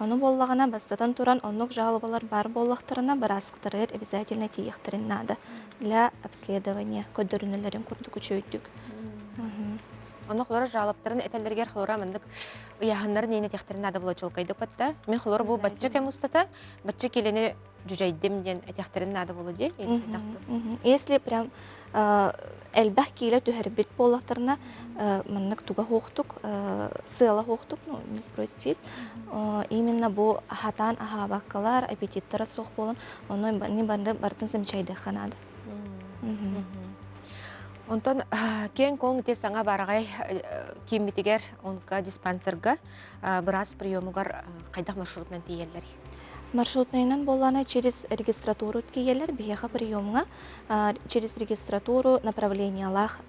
Ону буоллаҕына, бастатан туран, оннук жалобалар баар буоллахтарына, бырааскытарыгар обязательно тиийиэхтэрин наада для обследования көрдөрүнэллэрин курдук үчүгэйдик. Онно холоро жалобтарын этэллэригэр холоро маннык ыйааһыннарын иин этиэхтэрин наада була чуолкайдык батта. Мин холоро бу бачча кэм устата бачча килени дьүдьэйдим диэн этиэхтэрин наада буолуо дии Если прям элбэх киилэ түһэрбит буоллахтарына маннык туга хуохтук сыала хуохтук ну не сбросить вес именно бу хатаан аһаабаккалар аппетиттара суох буолан ону банды барытын замечайдыахха наада Онтон киэҥ-куоҥ ити саҥа баараҕай кииммитигэр онка диспансерга быраас приемугар хайдах маршрутунан тиийэллэрий? Маршрутнайынан буоллаҕына через регистратуру тиийэллэр, биһиэхэ приемҥа через регистратуру направлениелаах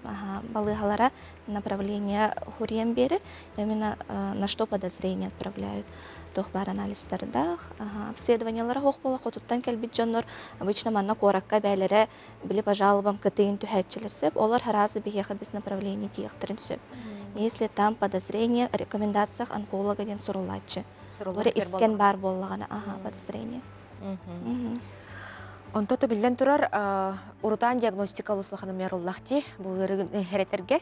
балыыһалара направление хурием биэрэр, именно на что подозрение отправляют. Туох баар анализтардаах, обследованиелара суох буола хотуттан кэлбит дьоннор обычно манна куоракка бээлэрэ били по жалобам кытыйын түһээччилэр сөп, олор сразу биһиэхэ без направления тиийиэхтэрин сөп. Если там подозрение, рекомендациях онколога диэн суруллааччы. Бары искэн баар буоллаҕына, аха, подозрение. Онто то биллэн турар, урутаан диагностика олус улахан ыллахти бу ыарыгын хэрэтэргэ.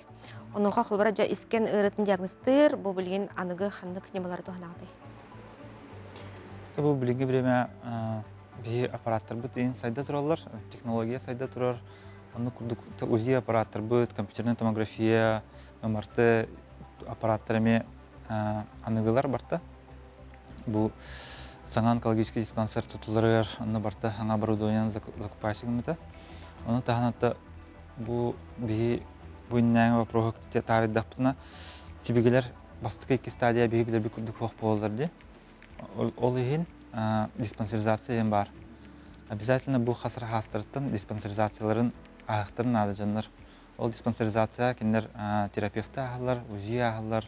Онуоха холобура дьэ искэн ыарытын диагностыыр, бу билигин аныгы ханнык ньымалары туһанаҕытый? Бу билиҥҥи время биһи аппараттарбыт иин сайда тураллар, технология сайда турар. Оннук курдук УЗИ аппараттарбыт, компьютерная томография, МРТ аппараттар эмиэ аныгылар барта. Бу саҥа онкологический диспансер тутуларыгар онно барта саҥа оборудованиены закупайся гыммыта. Ону таһынан бу биһи бу иннээҥи вопроһу таарыйдахпытына сибигилэр бастакы икки стадия биһи билэрбит курдук суох буолаллар дии. Ол иһин диспансеризация диэн баар. Обязательно бу хас хаастарыттан диспансеризацияларын ааһыахтарын наада дьоннор. Ол диспансеризация кинилэр терапевты ааһаллар, УЗИ ааһаллар,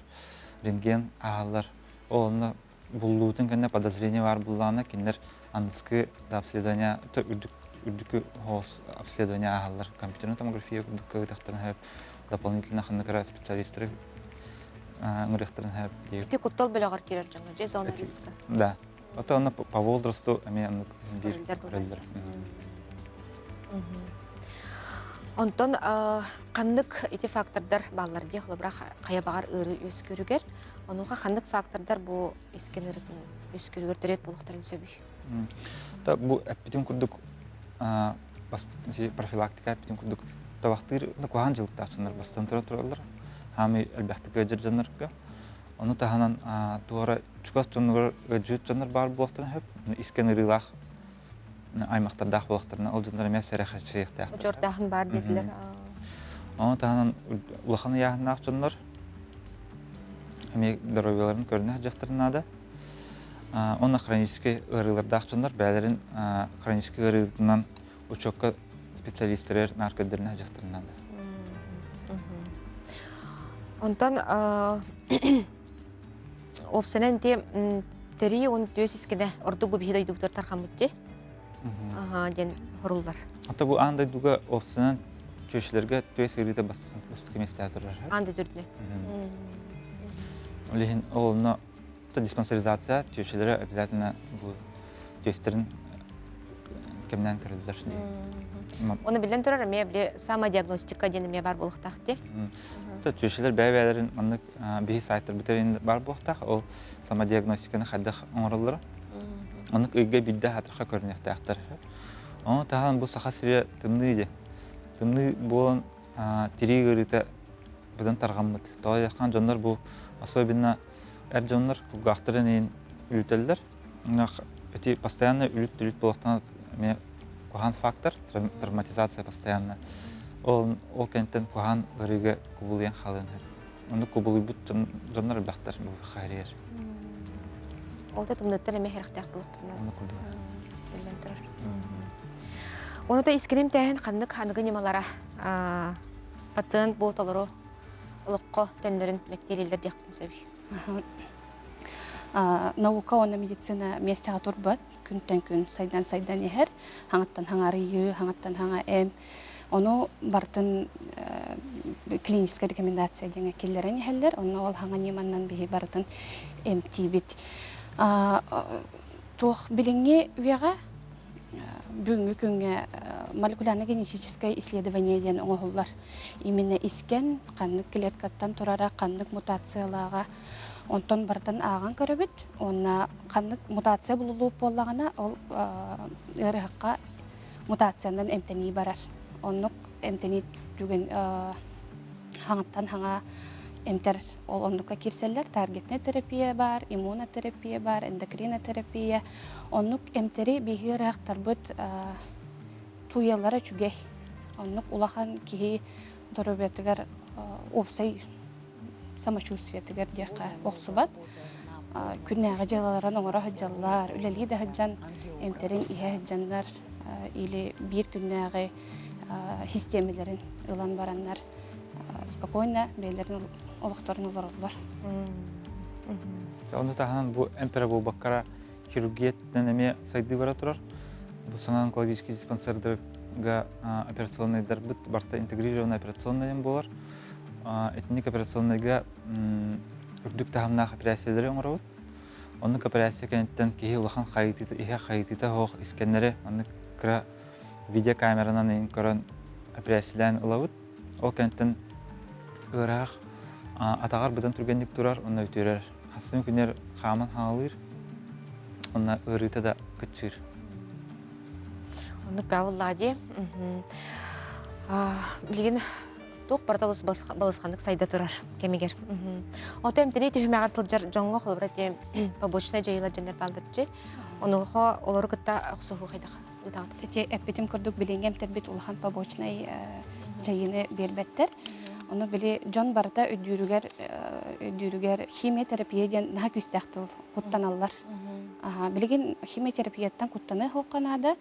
рентген ааһаллар. Ол онно буллуутун кэннэ подозрение баар буллаҕына кинилэр аныскы да обследование үрдүк үрдүкү хоос обследование ааһаллар. Компьютерная томография курдук кыгытахтарын сөп, дополнительно ханнык эрэ специалисттары ыҥырыахтарын сөп диир. Ити куттал бөлөҕөр киирэр дьоҥҥо дьэ зона риска. Да. Ото онно по возрасту эмиэ оннук биир көрөллөр. Онтон ханнык ити фактордар бааллар дии холобура хайа баҕар ыарыы үөскүүрүгэр онуоха ханнык фактордар бу искэн ыарыытын үөскүүрүгэр төрүөт буолуохтарын сөбүй? Та бу эппитим курдук профилактика эппитим курдук табахтыыр куһаҕан дьылыктааччылар бастан туран тураллар хаамый элбэхтик ыалдьар дьоннорго Ону таһынан туора чугас дьоннугар ыалдьыт дьоннор баар буолуохтарын сөп. Искэн ыарыылаах аймахтардаах буолуохтарына ол дьоннор эмиэ сэрэхэччийиэхтээхтэр. Учуордааһын баар диэтилэр. Ону таһынан улахан ыйааһыннаах дьоннор эмиэ доруобуйаларын көрүнэ сылдьыахтарын наада. Уонна хроническай ыарыылардаах дьоннор бэйэлэрин хроническай ыарыытынан учуокка специалистэрэр наар көрдөрүнэ сылдьыахтарын наада. Онтон уопсанан ити тэрии уон түөс искэнэ ордук бу биһи дойдубутугар тархаммыт дии диэн хоруллар. Ата бу аан дойдуга уопсанан чүөчүлэргэ түөс ыарыыта бастакы миэстэҕэ турар. Аан дойду үрдүнэн. Ол иһин ол диспансеризация чүөчүлэрэ обязательно бу түөстэрин кэмнээн көрөллөр дии. Оны билэн турар эмиэ били самодиагностика диэн эмиэ бар буолуохтаах дии. Чүөчүлэр бэйэ-бэйэлэрин маннык биһи сайтарбытын бар буолуохтаах. Ол самодиагностиканы хайдах оҥороллоро. Оннук ыйга биирдэ хатырха көрүнүөхтээхтэр. Ону таһынан бу Саха сирэ тымныы дии. Тымныы буолан тирии ыарыыта быдан тарҕаммыт. Тоҕо диэххэ дьоннор бу особенно эр дьоннор кулгаахтарын иһин үлүтэллэр. Эти постоянно үлүт-үлүт буолуохтана эмиэ куһаҕан фактор, травматизация постоянно. Ол ол кэнниттэн куһаҕан ыарыыга кубулуйан хаалыан сөп. Оннук кубулуйбут дьоннор элбэхтэр бу хайырыйар. Ол да тымныттан эмиэ сэрэхтээх буолуохтунар. Оннук курдук. Биллэн турар. Ону да искиним тээһин ханнык аныгы ньымалара пациент бу толору олоххо төннөрүн мэктиэлииллэр диэхпин сөбүй? Наука уонна медицина миэстэҕэ турбат, күнтэн күн сайдан-сайдан иһэр, хаҥаттан хаҥарыйыы, хаҥаттан хаҥа эм. Ону барытын клиническая рекомендация диэҥэ киллэрэн иһэллэр, онно ол хаҥа ньыманнан биһи барытын эмтиибит. Туох билиҥҥи үйэҕэ бүгүҥҥү күҥҥэ молекулярно-генетическое исследование диэн оҥоһуллар. Именно искэн ханнык клеткаттан турара, ханнык мутациялааҕа онтон барытын ааҕан көрөбүт. Уонна ханнык мутация булуллубут буоллаҕына, ол ыарыһахха мутациянан эмтэнии барар. Оннук эмтэнии түгэн хаҥаттан хаҥа эмтэр ол оннукка киирсэллэр. Таргетная терапия баар, иммунотерапия баар, эндокринотерапия. Оннук эмтэри биһиги ыарыһахтарбыт тууйаллара үчүгэй. Оннук улахан киһи доруобуйатыгар уопсай самочувствиетыгар диэххэ охсубат. Күннээҕи дьыалаларын оҥоро сылдьаллар, үлэлии да сылдьан эмтэрин иһэ сылдьаннар или биир күннээҕи систиэмэлэрин ылан бараннар спокойно бэйэлэрин олохторун олороллор. Ону таһынан бу эмпэрэ буолбаккара хирургияттан эмиэ сайдыы бара турар. Бу саҥа онкологический диспансердарга операционнайдарбыт барыта интегрированный операционный буолар. Итинник операционнайга үрдүк таһымнаах операциялары оҥоробут. Оннук операция кэнниттэн киһи улахан хайытыыта, иһэ хайытыыта суох искэннэри маннык кыра видеокамеранан ыйын көрөн операциялаан ылабыт. Ол кэнниттэн ыараах атаҕар быдан түргэнник турар, онно үтүөрэр. Хассын күннэр хааман хаалыыр, онно ыарыыта да кыччыыр. Оннук бааллаа дии. Билигин туох барыта балысханнык сайда турар кэмигэр. Ото эмтэнии түһүмэҕэр сылдьар дьоҥҥо холобура этиэм побочнай дьайыылар дьоннор бааллар Онуоха олору кытта охсуһуу хайдах ыытаҕыт? Ити эппитим курдук билиҥҥи эмтэрбит улахан побочнай дьайыыны биэрбэттэр. Ону били дьон барыта өйдүүрүгэр өйдүүрүгэр химиотерапия диэн наһаа күүстээх тыл куттаналлар. Билигин химиотерапияттан куттаныа суохха наада.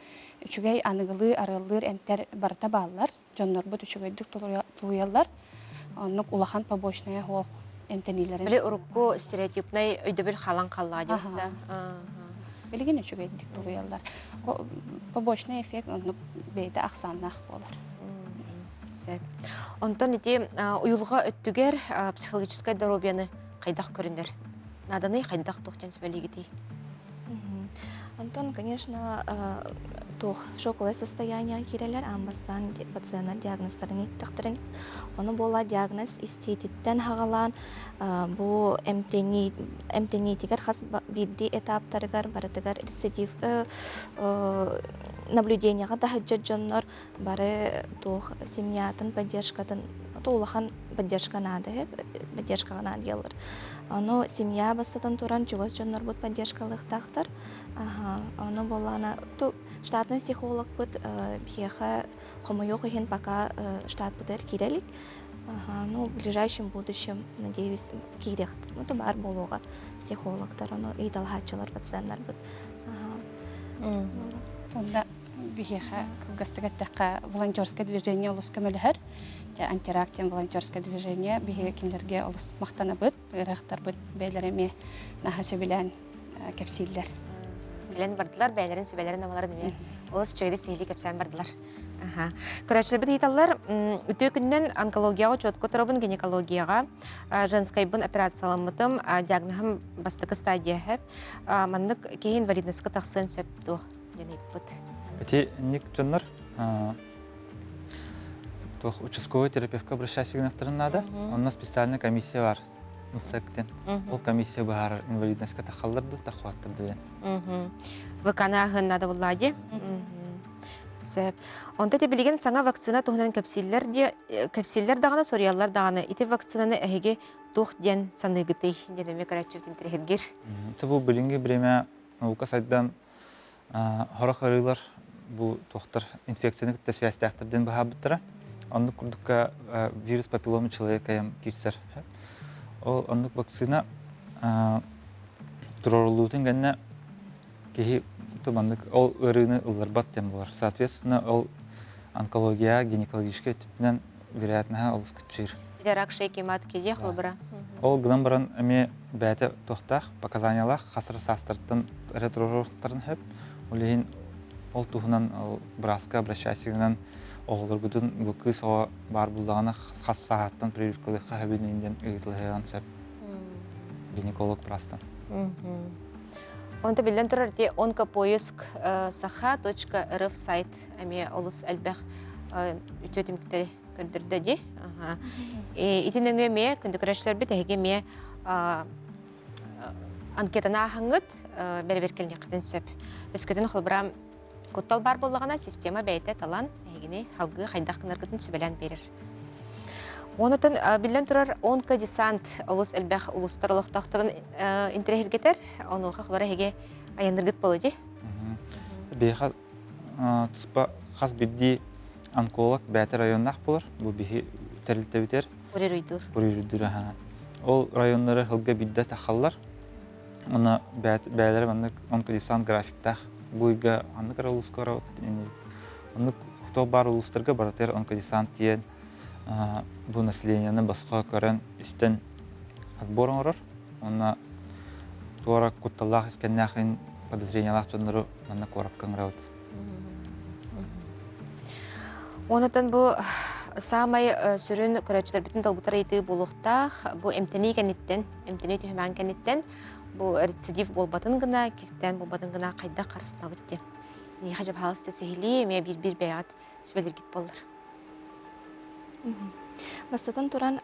Үчүгэй аныгылыы арыаллыыр эмтэр барыта бааллар. Дьоннорбут үчүгэйдик тулуйаллар. Оннук улахан побочная суох эмтэниилэрин. Били урукку стереотипнай өйдөбүл халан халлаа диэхтэ. Билигин үчүгэйдик тулуйаллар. Побочный эффект оннук бэйэтэ ахсааннаах буолар. Сөп. Онтон ити уйулҕа өттүгэр психологическай доруобуйаны хайдах көрүнэр? Нааданы хайдах туох диэн сүбэлиигитий? Антон, конечно, туох шоковое состояние киирэлэр аан бастаан пациеннар диагнозтарын ииттэхтэрин. Ону буола диагноз истиититтэн хаҕалаан бу эмтэнии эмтэниитигэр хас биирдии этаптарыгар барытыгар рецидив наблюдениеҕа да сылдьар дьоннор бары туох семьятын поддержкатын то улахан поддержка наада поддержкаҕа наадыйаллар. Ону семья бастатан туран чугас дьоннорбут поддержкалыахтаахтар. Ону буоллаҕына ту штатный психологпыт биһиэхэ хомойуох иһин пока штатпытыгар киирэ илик. Ну, в ближайшем будущем, надеюсь, киириэх ну, баар буолуоҕа психологтар, ону ыйыталаһааччылар пациеннарбыт. Онно биһиэхэ кылгастык эттэххэ волонтерское движение олус көмөлөһөр. Антирак диэн волонтерское движение биһиги кинилэргэ олус махтанабыт, ыарахтарбыт бэйэлэрэ эмиэ наһаа сөбүлээн кэпсииллэр. Билэн бардылар, бэйэлэрин сүбэлэрин амаларын эмиэ олус үчүгэйдик сиһилии кэпсээн бардылар. Аха. Көрөөччүлэрбит ыйыталлар, үтүө күнүнэн онкологияҕа учуотка турабын, гинекологияҕа женскайбын операцияламмытым, диагноһым бастакы стадия хэп. Маннык киһи инвалидностька тахсыан сөп дуо диэн ыйыппыт. Ити инник дьоннор туох участковый терапевтка обращайся гынахтарын наада. Онно специальная комиссия бар. МСЭК диэн. Ол комиссия быһаарар инвалидностька тахаллар да тахваттар да диэн. ВК-ны аһыан наада буллаа дии. Сөп. Онто ити билигин саҥа вакцина туһунан кэпсииллэр диэ кэпсииллэр даҕаны суруйаллар даҕаны ити вакцинаны эһиги туох диэн саныыгытый диэн эмиэ көрөөччүбүт интэриэһиргиир. Ити бу билиҥҥи бириэмэ наука сайдан Сорох ыарыылар бу туохтар инфекцияны кытта связьтаахтар диэн быһаарбыттара. Оннук курдукка вирус папиллома человека киирсэр. Ол оннук вакцина туруоруллуутун кэннэ киһи маннык ол ыарыыны ылларбат диэн буолар. Соответственно, ол онкология, гинекологическай өттүнэн вероятноһа олус кыччыыр. Рак шейки матки диэх холобура. Ол гынан баран эмиэ бэйэтэ туохтаах, показаниялаах хас эрэ саастартан эрэ туруоруохтарын сөп. Ол иһин ол туһунан ол бырааска обращайся гынан оҕолоргутун бу кыыс оҕо баар буллаҕына хас сааһыттан прививкалыахха сөбүн диэн ыйыталаһыан сөп. Гинеколог быраастан. Онто биллэн турар ити онкопоиск саха.рф сайт эмиэ олус элбэх үтүө түмүктэри көрдөрдө дии. Ити нөҥүө эмиэ күндү көрөөччүлэрбит эһиги эмиэ анкетаны ааһаҥҥыт бэрэбиэркэлиэххитин сөп. Өскөтүн холобура куттал баар буоллаҕына система бэйэтэ талан эһигини салгыы хайдах гынаргытын сүбэлээн биэрэр. Онотон биллэн турар онкодесант олус элбэх улуустар олохтоохторун интэриэһиргэтэр. Онуоха холор эһиги айанныргыт буолуо дии. Биһиэхэ туспа хас биирдии онколог бэйэтэ районнаах буолар. Бу биһи тэрилтэбитэр. Курир-уйдуур. Курир-уйдуур, аха. Ол районнары сылга биирдэ тахаллар. Уонна бэйэлэрэ маннык онкодесант графиктаах. Бу ыйга ханнык эрэ улууска барабыт оннук кто баар улуустарга барытыгар онкодесант тиийэн бу населениены босхо көрөн истэн отбор оҥорор. Уонна туора кутталлаах искэннээх подозрениялаах дьоннору манна куоракка ыҥырабыт. Онутан бу саамай сүрүн көрөөччүлэрбитин долгутар ыйытыы буолуохтаах. Бу эмтэнии кэнниттэн, эмтэнии түһүмэҕин кэнниттэн бу рецидив буолбатын гына, кистээн буолбатын гына хайдах харыстанабыт диэн. Эйиэхэ дьэ баһаалыста сиһилии эмиэ биир-биир бэйэҕит сүбэлэргит буоллар. Бастатан туран,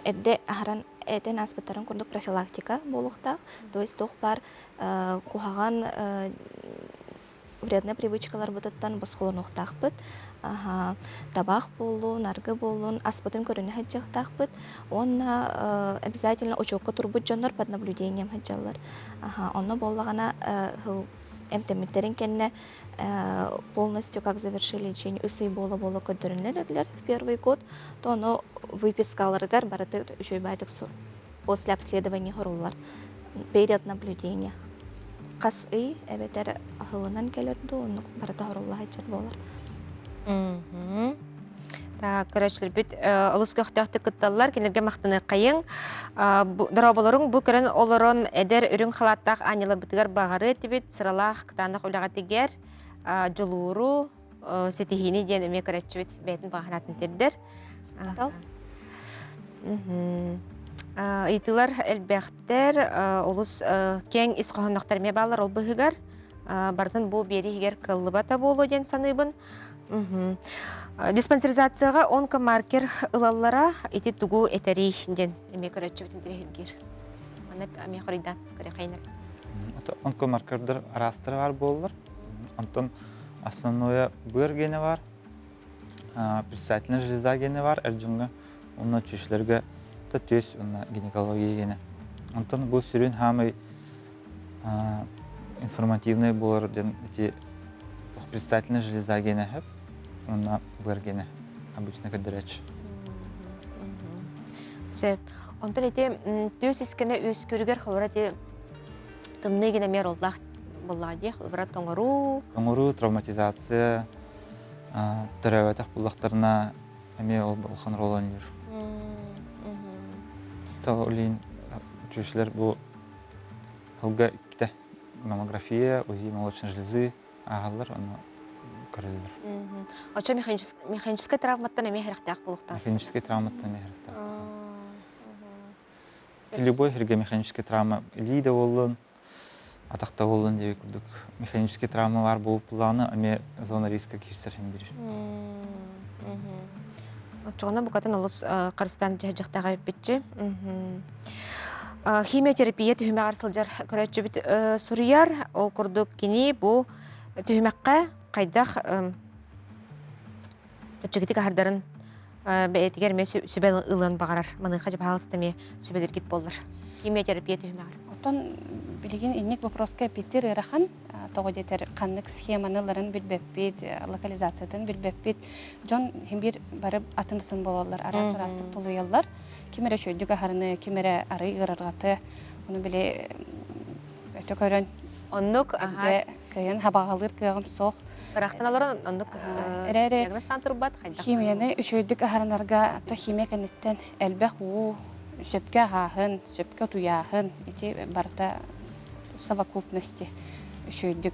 эрдэ аһаран этэн ааспыттарын курдук профилактика буолуохтаах. То есть туох баар куһаҕан вредная привычкаларбытыттан босхолонуохтаахпыт. Табаах буоллун, аргы буоллун, аспытын көрүнэ сылдьыахтаахпыт. Уонна обязательно учуокка турбут дьоннор под наблюдением сылдьаллар. Онно буоллаҕына эмтэммиттэрин кэннэ полностью как завершили лечение үс ый буола-буола көрдөрүнэллэр в первый год, то ону выпискаларыгар барыты үчүгэй баайдык после обследования хоруллар период наблюдения хас ый эбэтэр аһылынан кэлэр дуу оннук барыта хорулла сылдьар буолар. Так, көрөөччүлэрбит олус көхтөөхтүк кытталлар, кинилэргэ махтаныаххайыҥ. Дорооболоруҥ бу көрөн олорон эдэр үрүҥ халааттаах аанньаларбытыгар баҕарыы этибит, сыралаах кытаанах үлэҕитигэр дьулууру, ситиһиини диэн эмиэ көрөөччүбүт бэйэтин баҕа санаатын тиэрдэр. Ыйытыылар элбэхтэр, олус киэҥ ис хоһоонноохтор эмиэ бааллар ол быһыгар. Барытын бу биэрии иһигэр кыаллыбата буолуо диэн саныыбын. Диспансеризацияҕа онкомаркер ылаллара ити тугу этэрий диэн эмиэ көрөөччүбүт интэриэһиргиир. Манна эмиэ хоруйдаан көрүөххэйинэр. Онкомаркердар араастара баар буоллар. Онтон основное быар гене бар, предстательная железа гене бар, эр дьоҥҥо уонна чүчүлэргэ түөс уонна гинекология гене. Онтон бу сүрүн хаамай информативный буолар диэн ити предстательная железа гене сөп уонна быар гене обычно көрдөрөөччү. Сөп. Онтон ити түөс искэнэ үөскүүрүгэр холобура ити тымныы гына эмиэ роллаах буоллаҕа дии холобура тоҥоруу. Тоҥоруу, травматизация, төрөөбөтөх буллахтарына эмиэ ол улахан роль оонньуур. То илин чүчүлэр бу Сылга иккитэ маммография, УЗИ молочной железы ааһаллар, ону көрөллөр. Оччо механическай травматтан эмиэ сэрэхтээх буолуохтаах. Механическай травматтан эмиэ сэрэхтээх. Любой сиргэ механическай травма илии да буоллун, атах да буоллун диэби курдук механическай травма баар буолуп эмиэ зона риска киирсэр иһин биир. Оччоҕуна букатын олус харыстаан дьаһдьахтаах эбиппитчи. Химиотерапия түһүмэҕэр сылдьар көрөөччүбүт суруйар. Ол курдук кини бу түһүмэххэ хайдах чэпчэкитик аһардарын бэйэтигэр эмиэ сүбэ ылыан баҕарар. Маныаха дьэ баһаалыста эмиэ сүбэлэргит буоллар. Химиотерапия түһүмэҕэр. Оттон билигин инник вопроска эппиттир ыарахан. Тоҕо диэтэр ханнык схеманы ыларын билбэппит, локализациятын билбэппит. Дьон биир бары атын-атын буолаллар, араас-араастык тулуйаллар. Ким эрэ үчүгэйдик аһарыны, ким эрэ арый ыарырҕаты, ону били өтө көрөн оннук эрдэ кыайан хабаҕалыыр кыаҕым суох. Ыраахтан олорон оннук эрээри диагноз турбат хайдах химияны үчүгэйдик аһарынарга то химия кэнниттэн элбэх уу сөпкө аһааһын, сөпкө утуйааһын ити барыта совокупности үчүгэйдик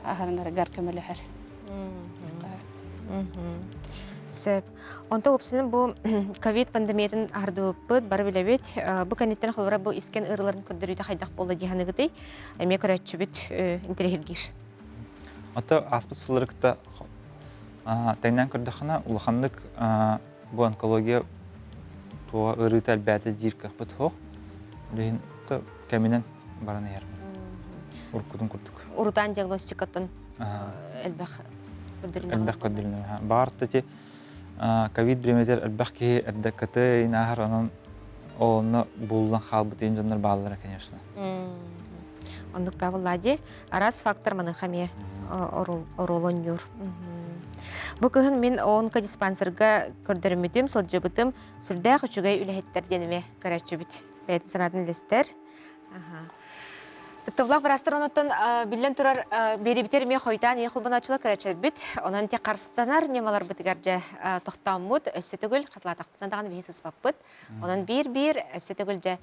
аһарынарыгар көмөлөһөр. Сөп. Онто уопсайынан бу ковид пандемиятын аһардыбыппыт, бары билэбит. Бу кэнниттэн холобура бу искэн ыарыыларын көрдөрүүтэ хайдах буолла дии саныгытый? Эмиэ көрөөччүбүт интэриэһиргиир. Ото ааспыт сыллары кытта тэҥнээн көрдөххүнэ, улаханнык бу онкология туоҕа ыарыыта элбээтэ диир кыахпыт суох. Билигин кэминэн баран иһэр. Уруккутун курдук. Урутаан диагностикаттан элбэх көрдөрүнэ. Элбэх көрдөрүнэ. Баар ити ковид бириэмэтигэр элбэх киһи эрдэ кытай ааһар, онон онно буллан хаалбыт иин дьоннор бааллара, конечно. Оннук баабыллаа Араас фактор маныха эмиэ оруолонньуур. Бу кыһын мин онкодиспансерга көрдөрүммүтүм, сылдьыбытым сүрдээх үчүгэй үлэһиттэр диэн эмиэ көрөөччүбүт. Бэйэтин санаатын үллэстэр. Тыктыбылаах быраастар онуттан биллэн турар биэрибитэр эмиэ хойутаан ийэ холбонооччулар көрөөччүлэрбит. Онон те харыстанар ньымаларбытыгар дьэ тохтооммут, өссө төгүл хатылаатахпытына даҕаны биһи сыспаппыт. Онон биир-биир өссө төгүл дьэ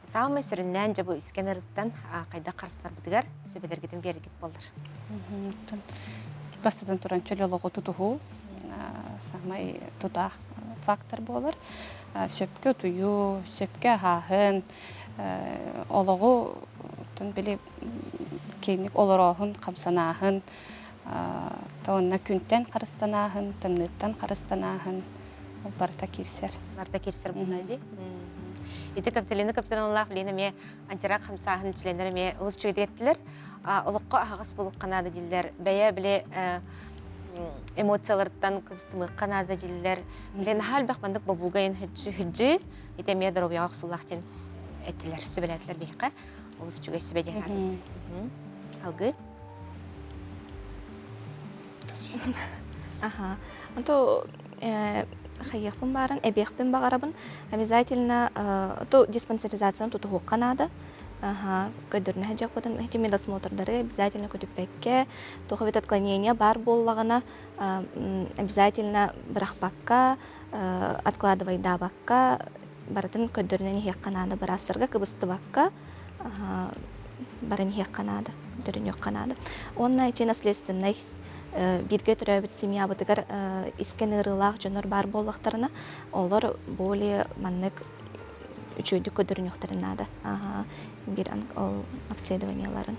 саамай сүрүннээн дьэ бу искэн ырыттан хайдах харыстанарбытыгар сүбэлэргитин биэрэргит буоллар. Бастатан туран чөл олоҕу тутуһуу саамай тутаах фактор буолар. Сөпкө утуйуу, сөпкө аһааһын, олоҕу били киэҥник олорооһун, хамсанааһын, уонна күнтэн харыстанааһын, тымныыттан харыстанааһын ол барыта киирсэр. Барыта киирсэр буолла дии. Ити Капиталина Капитоновналаах билигин эмиэ антирак хамсааһын чилиэннэрэ эмиэ олус үчүгэйдик эттилэр. Олоххо аһаҕас буолуохха наада дииллэр. Бэйэ били эмоцияларыттан кыбыстымыахха наада дииллэр. Били наһаа элбэх маннык бобууга ин хыджы ити эмиэ доруобуйаҕа охсуулаах диэн эттилэр, сүбэлээтилэр биһиэхэ. Олус үчүгэй сүбэ диэн аатыбыт. Алгыы. Аха. Ото хайыахпын бааран, эбиэхпин баҕарабын. Обязательно то диспансеризацияны тутуһуохха наада. Аха, көрдөрүнэ сылдьыахпытын ити медосмотрдары обязательно көтүппэккэ, туох эбит отклонение баар буоллаҕына, обязательно бырахпакка, откладывайдаабакка барытын көрдөрүнэн иһиэххэ наада быраастарга кыбыстыбакка баран иһиэххэ наада көрдөрүнүөххэ наада уонна ичи наследственнай бииргэ төрөөбүт семьябытыгар искэн ыарыылаах дьоннор баар буоллахтарына олор более маннык үчүгэйдик көрдөрүнүөхтэрин наада биир ол обследованиеларын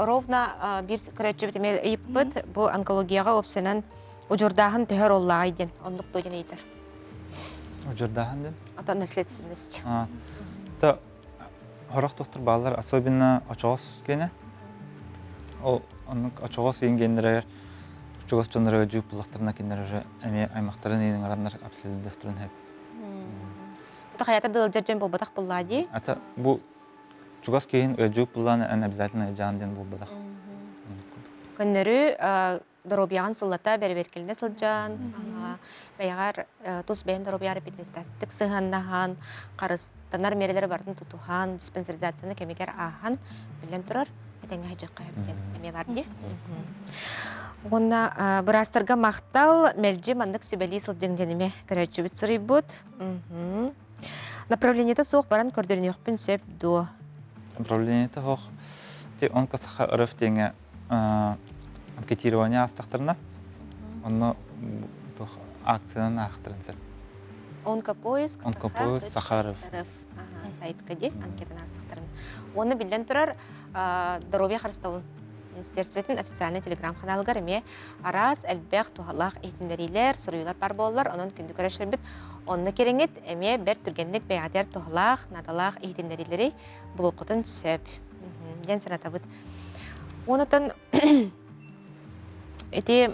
Ровно биир көрөөччүбүт эмиэ ыйыппыт бу онкологияҕа уопсайынан Удьурдааһын төһө оруоллааҕый диэн оннук дуо диэн ыйытар. Удьурдааһын диэн? Ата наследственность. Та хорох доктор бааллар, особенно очоҕос гене. Ол оннук очоҕос иин геннэрэр чугас дьоннорго дьүүк буллахтарына кинилэр уже эмиэ аймахтарын иин ыҥыраннар обследователлэрин хэп. Ата хайата дылдьар дьон буолбатах буллаа дии. Ата бу чугас киһин ыдьуук буллаан эн обязательно ыдьаан диэн буолбатах. Көннөрү доруобуйаҕын сыллата бэрэбиэркэлэнэ сылдьан, бэйэҕэр тус бэйэн доруобуйаҕар эппиэтинэстээхтик сыһыаннаһан, харыстанар миэрэлэри барытын тутуһан, диспансеризацияны кэмигэр ааһан, биллэн турар, этэҥҥэ сылдьыахха сөп диэн эмиэ бар дии. Уонна быраастарга махтал, мэлдьи маннык сүбэлии сылдьыҥ диэн эмиэ көрөөччүбүт суруйбут. Направлениета суох баран көрдөрүнүөхпүн сөп дуо? Направлениета суох. Ти онко саха РФ диэҥҥэ анкетирование аастахтарына, онно туох акциянан аахтарын сөп. Онкопоиск Онкопоиск Сахаров. сайтка ди анкетаны аастахтарына. Уонна биллэн турар Здоровье харыстабылын министерствотын официальный телеграм-ханаалыгар эмиэ араас элбэх туһалаах иһитиннэриилэр, суруйуулар бар буоллар, онон күндү көрөөччүлэрбит онно кириҥит эмиэ бэрт түргэнник бэйэҕитигэр туһалаах, наадалаах иһитиннэриилэри булуоххутун сөп диэн санатабыт. Онутан ити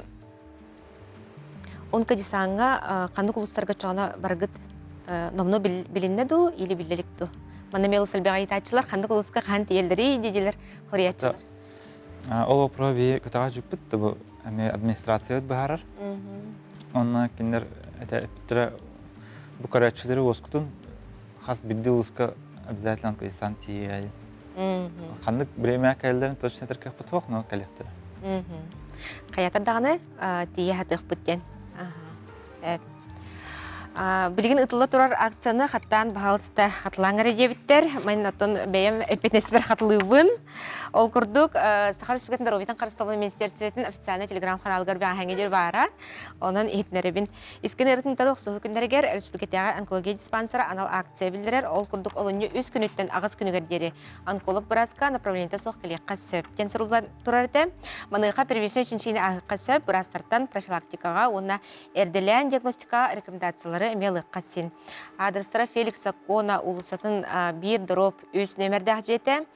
онкодесаҥҥа ханнык улуустарга чоҕуна баргыт номнуо билиннэ дуу или биллэ илик дуу? Манна эмиэ олус элбэх ыйытааччылар ханнык улууска хаһан тиийэллэрий диэдилэр хоруйааччылар. Ол вопрос биһи көтөҕө дьүппүт бу эмиэ администрациябыт быһаарар. Онно кинилэр эппиттэрэ бу көрөөччүлэри уоскутун хас биирдии улууска обязательно онкодесант тиийиэ. Ханнык бириэмэ кэлэллэрин точно этэр кыахпыт суох, но кэлиэхтэрэ. Хайатар даҕаны тиийэ сатыахпыт диэн. Сөп. Билигин ытылла турар акцияны хаттаан баһаалыста хатылаан эрэ диэбиттэр. Мин оттон бэйэм эппитинэспэр хатылыыбын. Ол курдук, Саха Республикатын доруобуйатын харыстабылын министерствотын официальнай телеграм-ханаалыгар бэҕэһээҥҥи диэри баара. Онон иһитиннэрэбин. Искин ыарытын утары охсуһуу күннэригэр республикатааҕы онкология диспансера анал акция биллэрэр. Ол курдук, олунньу үс күнүттэн аҕыс күнүгэр диэри онколог бырааска направлениета суох кэлиэххэ сөп диэн суруллан турар этэ. Маныаха первичнай чинчийиини ааһыахха сөп, быраастартан профилактикаҕа уонна Эрдэлээн диагностикаҕа рекомендациялары эмиэ ылыахха син. Адрестара Феликс Саккона уулуссатын биир дроп үс нүөмэрдээх дьиэтэ.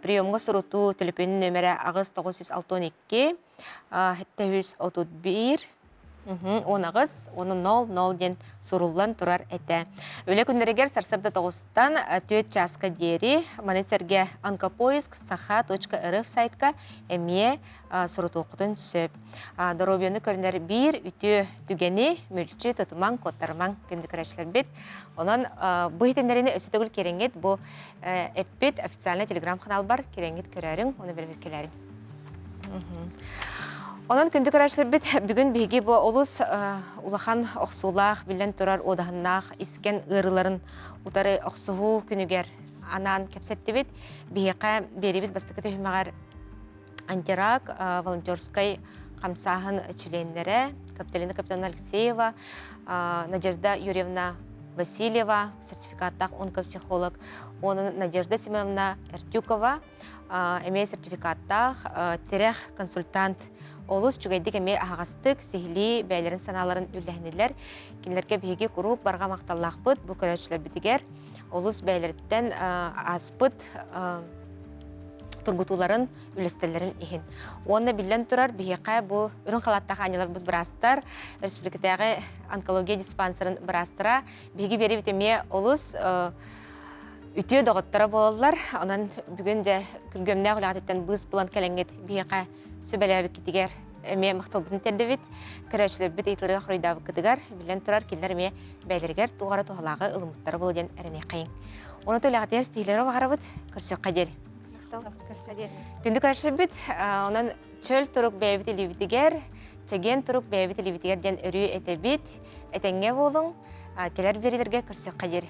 Приемҥа сурутуу төлөпүөнүн нүөмэрэ 8 962 731 18 уонна 00 диэн суруллан турар этэ. Үлэ күннэригэр сарсыарда тоҕустан түөрт чааска диэри маны сэргэ онкопоиск саха.рф сайтка эмиэ сурутуоххутун сөп. Доруобуйаны көрүнэр биир үтүө түгэни мүлчү тутумаҥ, куоттарымаҥ күндү көрөөччүлэрбит. Онон бу иһитиннэриини өссө төгүл кирэҥҥит бу эппит официальный телеграм-каналбар кирэҥҥит көрөөрүҥ, уонна бэрэбиэркэлээриҥ. Онон күндү көрөөччүлэрбит, бүгүн биһиги бу олус улахан охсуулаах, биллэн турар уодаһыннаах искэн ыарыыларын утары охсуһуу күнүгэр анаан кэпсэттибит. Биһиэхэ биэрибит бастакы түһүмэҕэр Антирак волонтерскай хамсааһын чилиэннэрэ Капиталина Капитоновна Алексеева, Надежда Юрьевна Васильева, сертификаттаах онкопсихолог, уонна Надежда Семеновна Эртюкова эмиэ сертификаттаах тирэх консультант олус үчүгэйдик эмиэ аһаҕастык, сиһилии бэйэлэрин санааларын үллэһиннилэр. Кинилэргэ биһиги куруук барҕа махталлаахпыт бу көрөөччүлэрбитигэр олус бэйэлэриттэн ааспыт тургутууларын үлэстэллэрин иһин. Уонна биллэн турар, биһиэхэ бу үрүҥ халааттаах аанньаларбыт быраастар, республикатааҕы онкология диспансерын быраастара биһиги биэрибит эмиэ олус үтүө доҕотторо буолаллар. Онон бүгүн дьэ күргүөмнээх үлэҕититтэн быыс булан кэлэҥҥит биһиэхэ сүбэлээбиккитигэр эмиэ махталбытын тиэрдэбит. Көрөөччүлэрбит ыйытыыларыгар хоруйдаабыккытыгар, биллэн турар, кинилэр эмиэ бэйэлэригэр туох эрэ туһалааҕы ылыммыттара буолуо диэн эрэниэххэйиҥ. Уонна үлэҕитигэр ситиһиилэри баҕарабыт. Көрсүөххэ диэри. Күндү көрсөрбүт, онон чөл турук бэйэбит илиибитигэр, чэгиэн турук бэйэбит илиибитигэр диэн өрүү этэбит. Этэҥҥэ буолуҥ, кэлэр биэриилэргэ көрсүөххэ диэри.